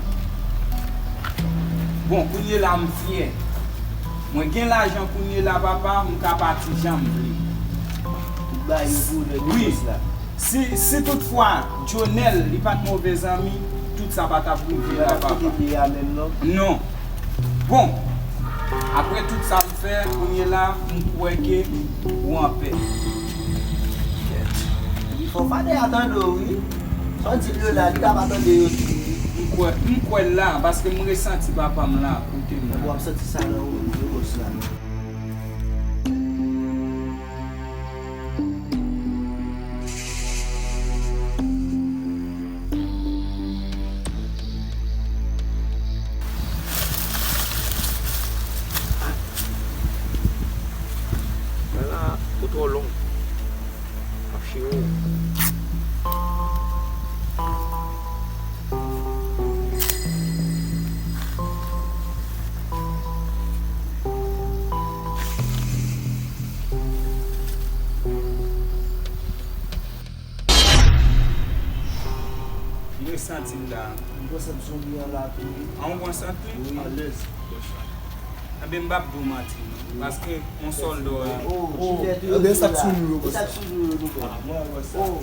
Bon, kounye la m fyè. Mwen gen lajan kounye la, papa, m ka pati jan m vle. Ou bay yo pou nèg wi. Bòs la. Si, si toutfwa Djonèl, li pa t move zanmi, tout sa pa t ap rive la, papa. Li pa t ap kote li ye a menm, non? Non. Bon, apre tout sa m fè, kounye la, m kwè ke ou anpè. Kèt. Wi, fò fadè a tande w, wi. Sa w di l yo la, li ka pa tande yo tou, wi. M kwè, m kwè l la, paske m resanti papa m la, kote m la. W ap santi sa nan ou menm, wi, bòs la. Mwen la, ou twò long. M ap chire w. Ki resanti m la? M pran sant zonbi an la tou wi. An, ou pran sant li? Wi. Alèz. Enben, m p ap di w manti non. Paske yon sòlda w ye. Oh, oh, enben, sa k sou nou yo, sa k sou nou yo, nou pran. Ah, mwen wè sa. Oh.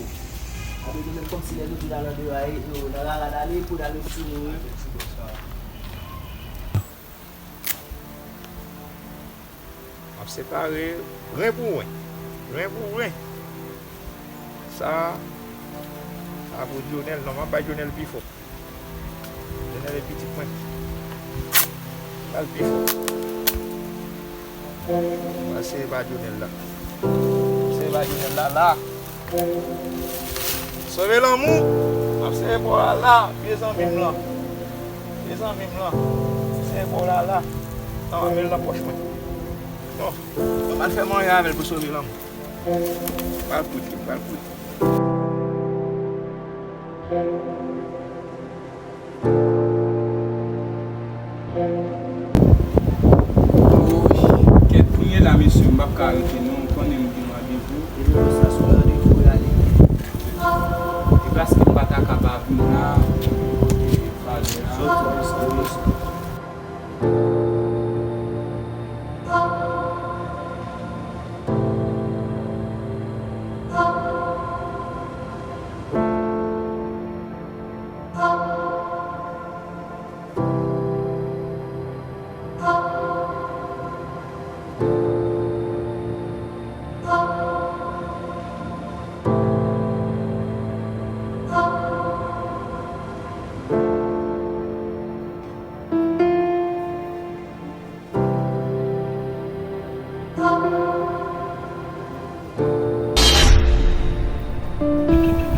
Enben, nou menm kòmsi lè nou vin al andeyò a, e, nou, nan rara n ale, pou n ale sou nou wi. M ap Separe ren pou ren. Ren pou ren. Sa, sa pou Dionel. Non, m ap bay Dionel pi fò. Dionel e pitit mwen. Ba l pi fò. M ap sere pa Dionel la. M ap sere pa Dionel la, la. Sove lanmou. M ap sere pa w la, la. Vye zanmi m lan. Vye zanmi m lan. M ap sere pa w la, la. An, men l nan pòch mwen. Non. Mwen pa t fè manyen avè l pou sove lanmou. Pral kout li, pral kout li. Oh, shit. Kèt, kounye la, mesye, m p ap ka rete, non. Ou konnen m gen randevou. E nou sa sou randevou, rale. E paske m pa ta ka pa vin la, e pale la. Sòti, sòti, sòti.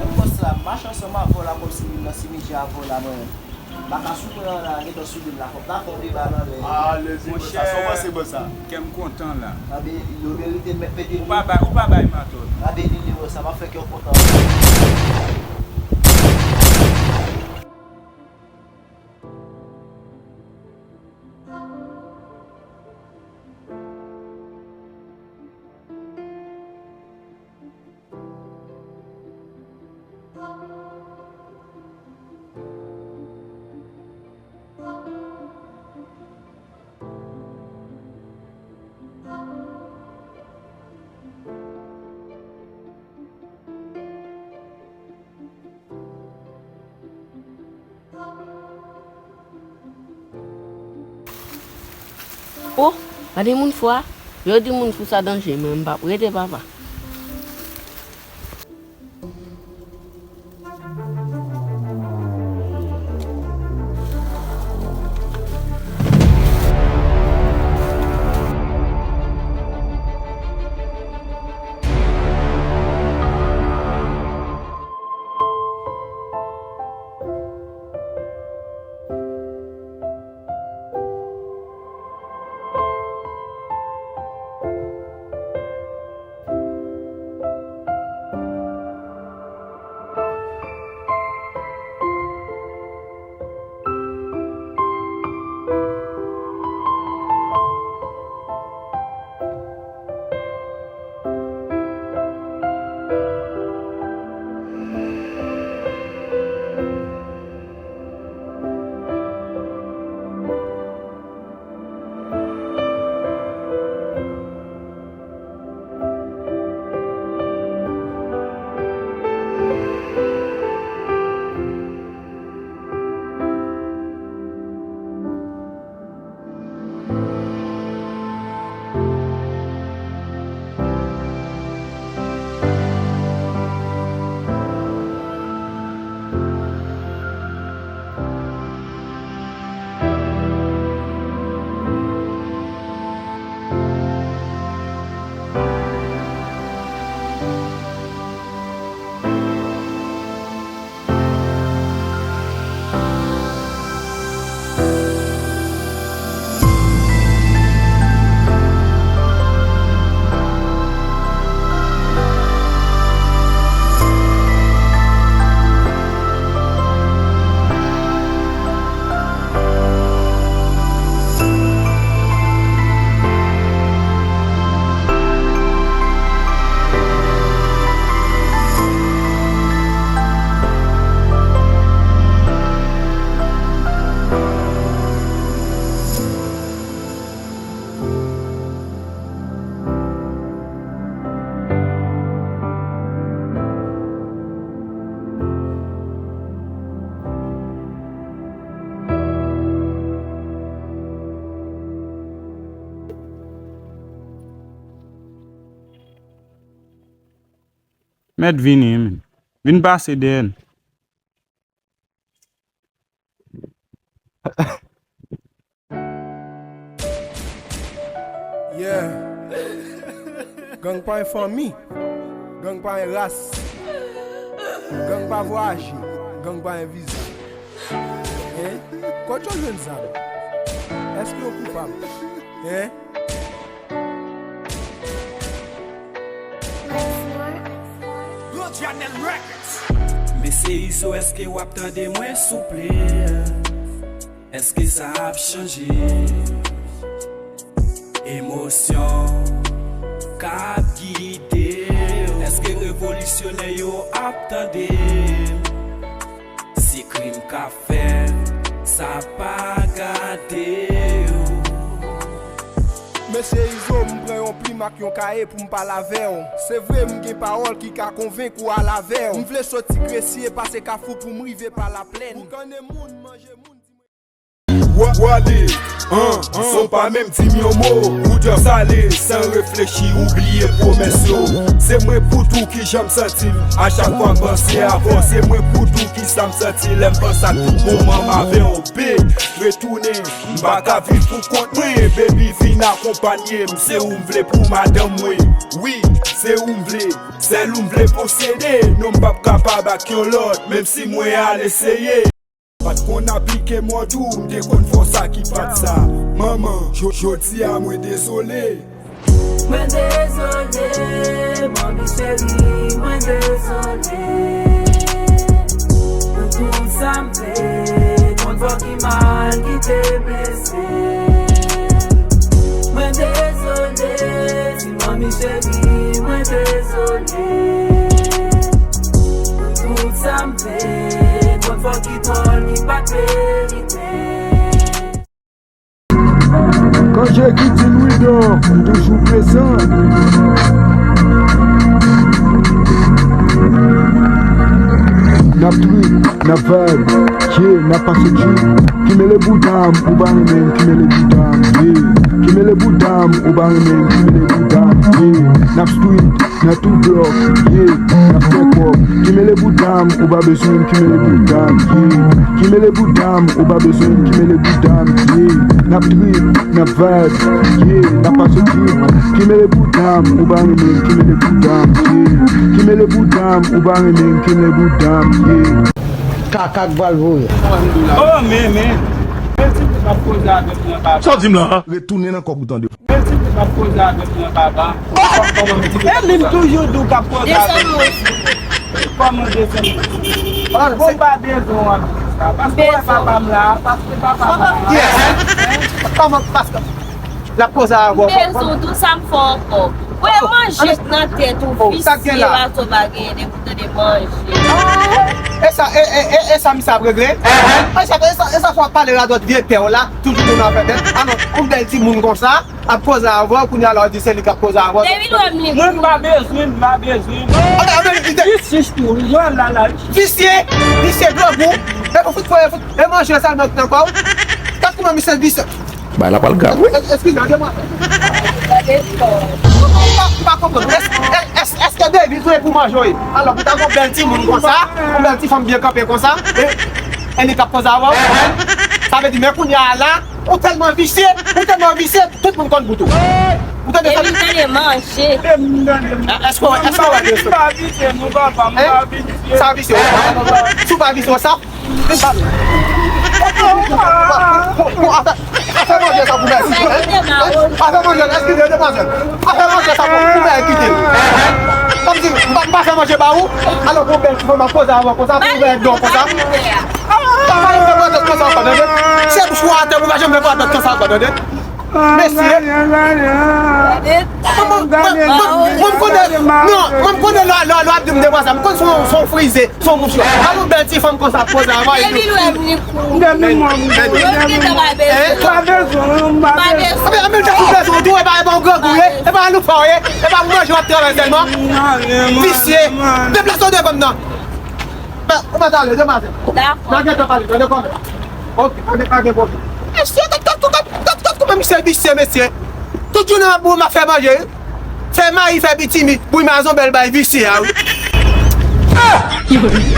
Menm bòs la, m mache ansanm avè w la, kòmsi m nan simityè avè w la, mwen. Baka sou mwen an la, gentan sou li m la, fòk ta fè yon deba nan men. Ah, lezi, bòs la, sa w panse, bòs la? Kè m kontan la. Mwen beni li, yo merite l, mèt pete li. Ou pa bay, ou pa bay m atò, non. Mwen beni li, bòs la, m ap fè kè w kontan. Oh, gade moun fou a. Yo di moun fou sa danje, men m p ap rete, papa. Mèt vini, men. Vin pase dèyè n. Yeah. Gang pa yon fanmi. Gang pa yon ras. Gang pa vwazen. Gang pa yon vizaj. Hein? Kot yo jwenn zam? Èske yo koupab? Hein? Mesye Izo, èske w ap tande mwen, souple? Èske sa ap chanje emosyon k ap gide w? Èske revolisyonè yo ap tande? Si krim k ap fèt, sa pa gade yo. Mesye Izo, m pran yon plim ak yon kaye pou m pale avè w. Se vre, m gen pawòl ki ka konvenk ou al avè w. M vle soti Gresye, pase Kafou pou m rive pa Laplèn. Boukannen moun, manje moun, di mwen. Wa-, wale, an, an, son pa menm di m yon mo. Ou djòl sale, san reflechi, ou bliye pwomès yo. Se mwen pou tou ki jan m santi m. A chak fwa m panse avè w, se mwen pou tou ki sa m santi lè m panse ak tout bon manm avè w. Be, retounen, m pa ka viv pou kont mwen. Baby, vin akonpanye m, se ou m vle pou madanm mwen. Wi, se ou m vle, sèl ou m vle posede. Non, m p ap kapab ak yon lòt, menm si mwen al eseye. Pa t konn aplike mòd ou, m te konn fè w sa ki pa t sa. Manman, jo-, jodi a mwen dezole. Mwen dezole, manmi cheri, mwen dezole. Pou tout sa m fè, konn fò ki mal ki te blese. Mwen dezole, ti manmi cheri, mwen dezole. Pou tout sa m fè, konn fò ki twòl ki pa t merite. Kanje ki di Louis d'Or, toujou prezan. N ap trip, n ap vibe, yeah, n ap pase drip. Kimele bouda m, ou pa renmen m, kimele bouda m, yeah. Kimele bouda m, ou pa renmen m, kimele bouda m, yeah. N ap street, nan tout blòk, yeah, n ap fè kòb. Kimele bouda m, ou pa bezwen m, kimele bouda m, yeah. Kimele bouda m, ou pa bezwen m, kimele bouda m, yeah. N ap trip, n ap vibe, yeah, n ap pase drip. Kimele bouda m, ou pa renmen m, kimele bouda m, yeah. Kimele bouda m, ou pa renmen m, kimele bouda m, yeah. Kaka k pral voye. Oh, men, men. Men ti fi k ap koze avèk mwen, papa. Sa w di m la? Retounen nan kòb ou tande. Men ti fi k ap koze avèk mwen, papa. E li m toujou di w k ap koze avèk mwen. Kòman desann? Bon, m pa bezwen w ap di sa. Paske w wè papa m la, paske papa m la. Kòman, paske l ap koze avè w. M bezwen w, tou sa m fè w ankò. Wè manje k nan tèt ou, visye, la sa w pa genyen depi w tande manje. E sa, e, e, e, e sa misye ap regle? E sa, e sa, e sa fò w ap pale radòt vye pè w la, toujou moun ap fè tèt. Alò, yon bèl timoun konsa, ap koze avè w, kounye a la w di se li k ap koze avè w. Depi l wè m li. Mwen m pa bezwen, m pa bezwen. Anben, anben, li te. Visye tou, wi, jwenn la la. Visye, visye, grangou. E pou fout, fout, e manje sèlman ki nan kò w. Gad kòman misye visye. Bagay la pral grav, wi. Eskize, demwazèl. M pa, m pa konprann. Èske, èske, èske David vre pou manje, wi? Alò, pou ta gon bèl timoun konsa, yon bèl ti fanm byen kanpe konsa, e, e li k ap koze avè w? Sa vle di, men kounye a la, ou tèlman visye, ou tèlman visye, tout moun konn bout ou. Ou tande sa? Epi tande manje. Èske, èske w wè de sa? Sa visye, wi. Si w pa visye, w sa. Afè, afè manje sa pou mèsi. Afè manje, eskize, demwazèl. Afè manje sa pou, pou mèsi kite. Kòmsi, m pa, m pa fè manje ba ou. Alò, pou bèl ti fanm ap koze avè w konsa, pou ouvè do konsa. Pa, pa, pa, pa, konsa ankò, tande. Se bouch ou atè, ou pa janm fè konsa ankò, tande. Mesye. Mwen, mwen, mwen, mwen, mwen konnen, non, mwen, mwen konnen lè, lè, lè w ap di m demwazèl, mwen konn se yon, se yon frize, se yon mouch. Gade yon bèl ti fanm konsa ap koze avè w. Depi l wè m li kou. Depi mwen, depi mwen. Yo gentan pa bezwen. Pa bezwen, pa bezwen. Anben, anben, lè ou bezwen tou, e pa, e pa yon grangou w ye, e pa loupa w ye, e pa pou manje w ap travay sèlman. Visye. Deplase w devan m nan. Ou mèt ale, demwazèl. Dakò. N a gentan pale, tande kòmè. Ok, pa gen, pa gen pwoblèm. Mesye, gad, gad, gad, gad, gad kòman misye visye, mesye. Tout jounen m ap, m ap fè manje, wi. Fè mayi, fè pitimi, bouyi mazon, bèl bay visye a, wi. Baba.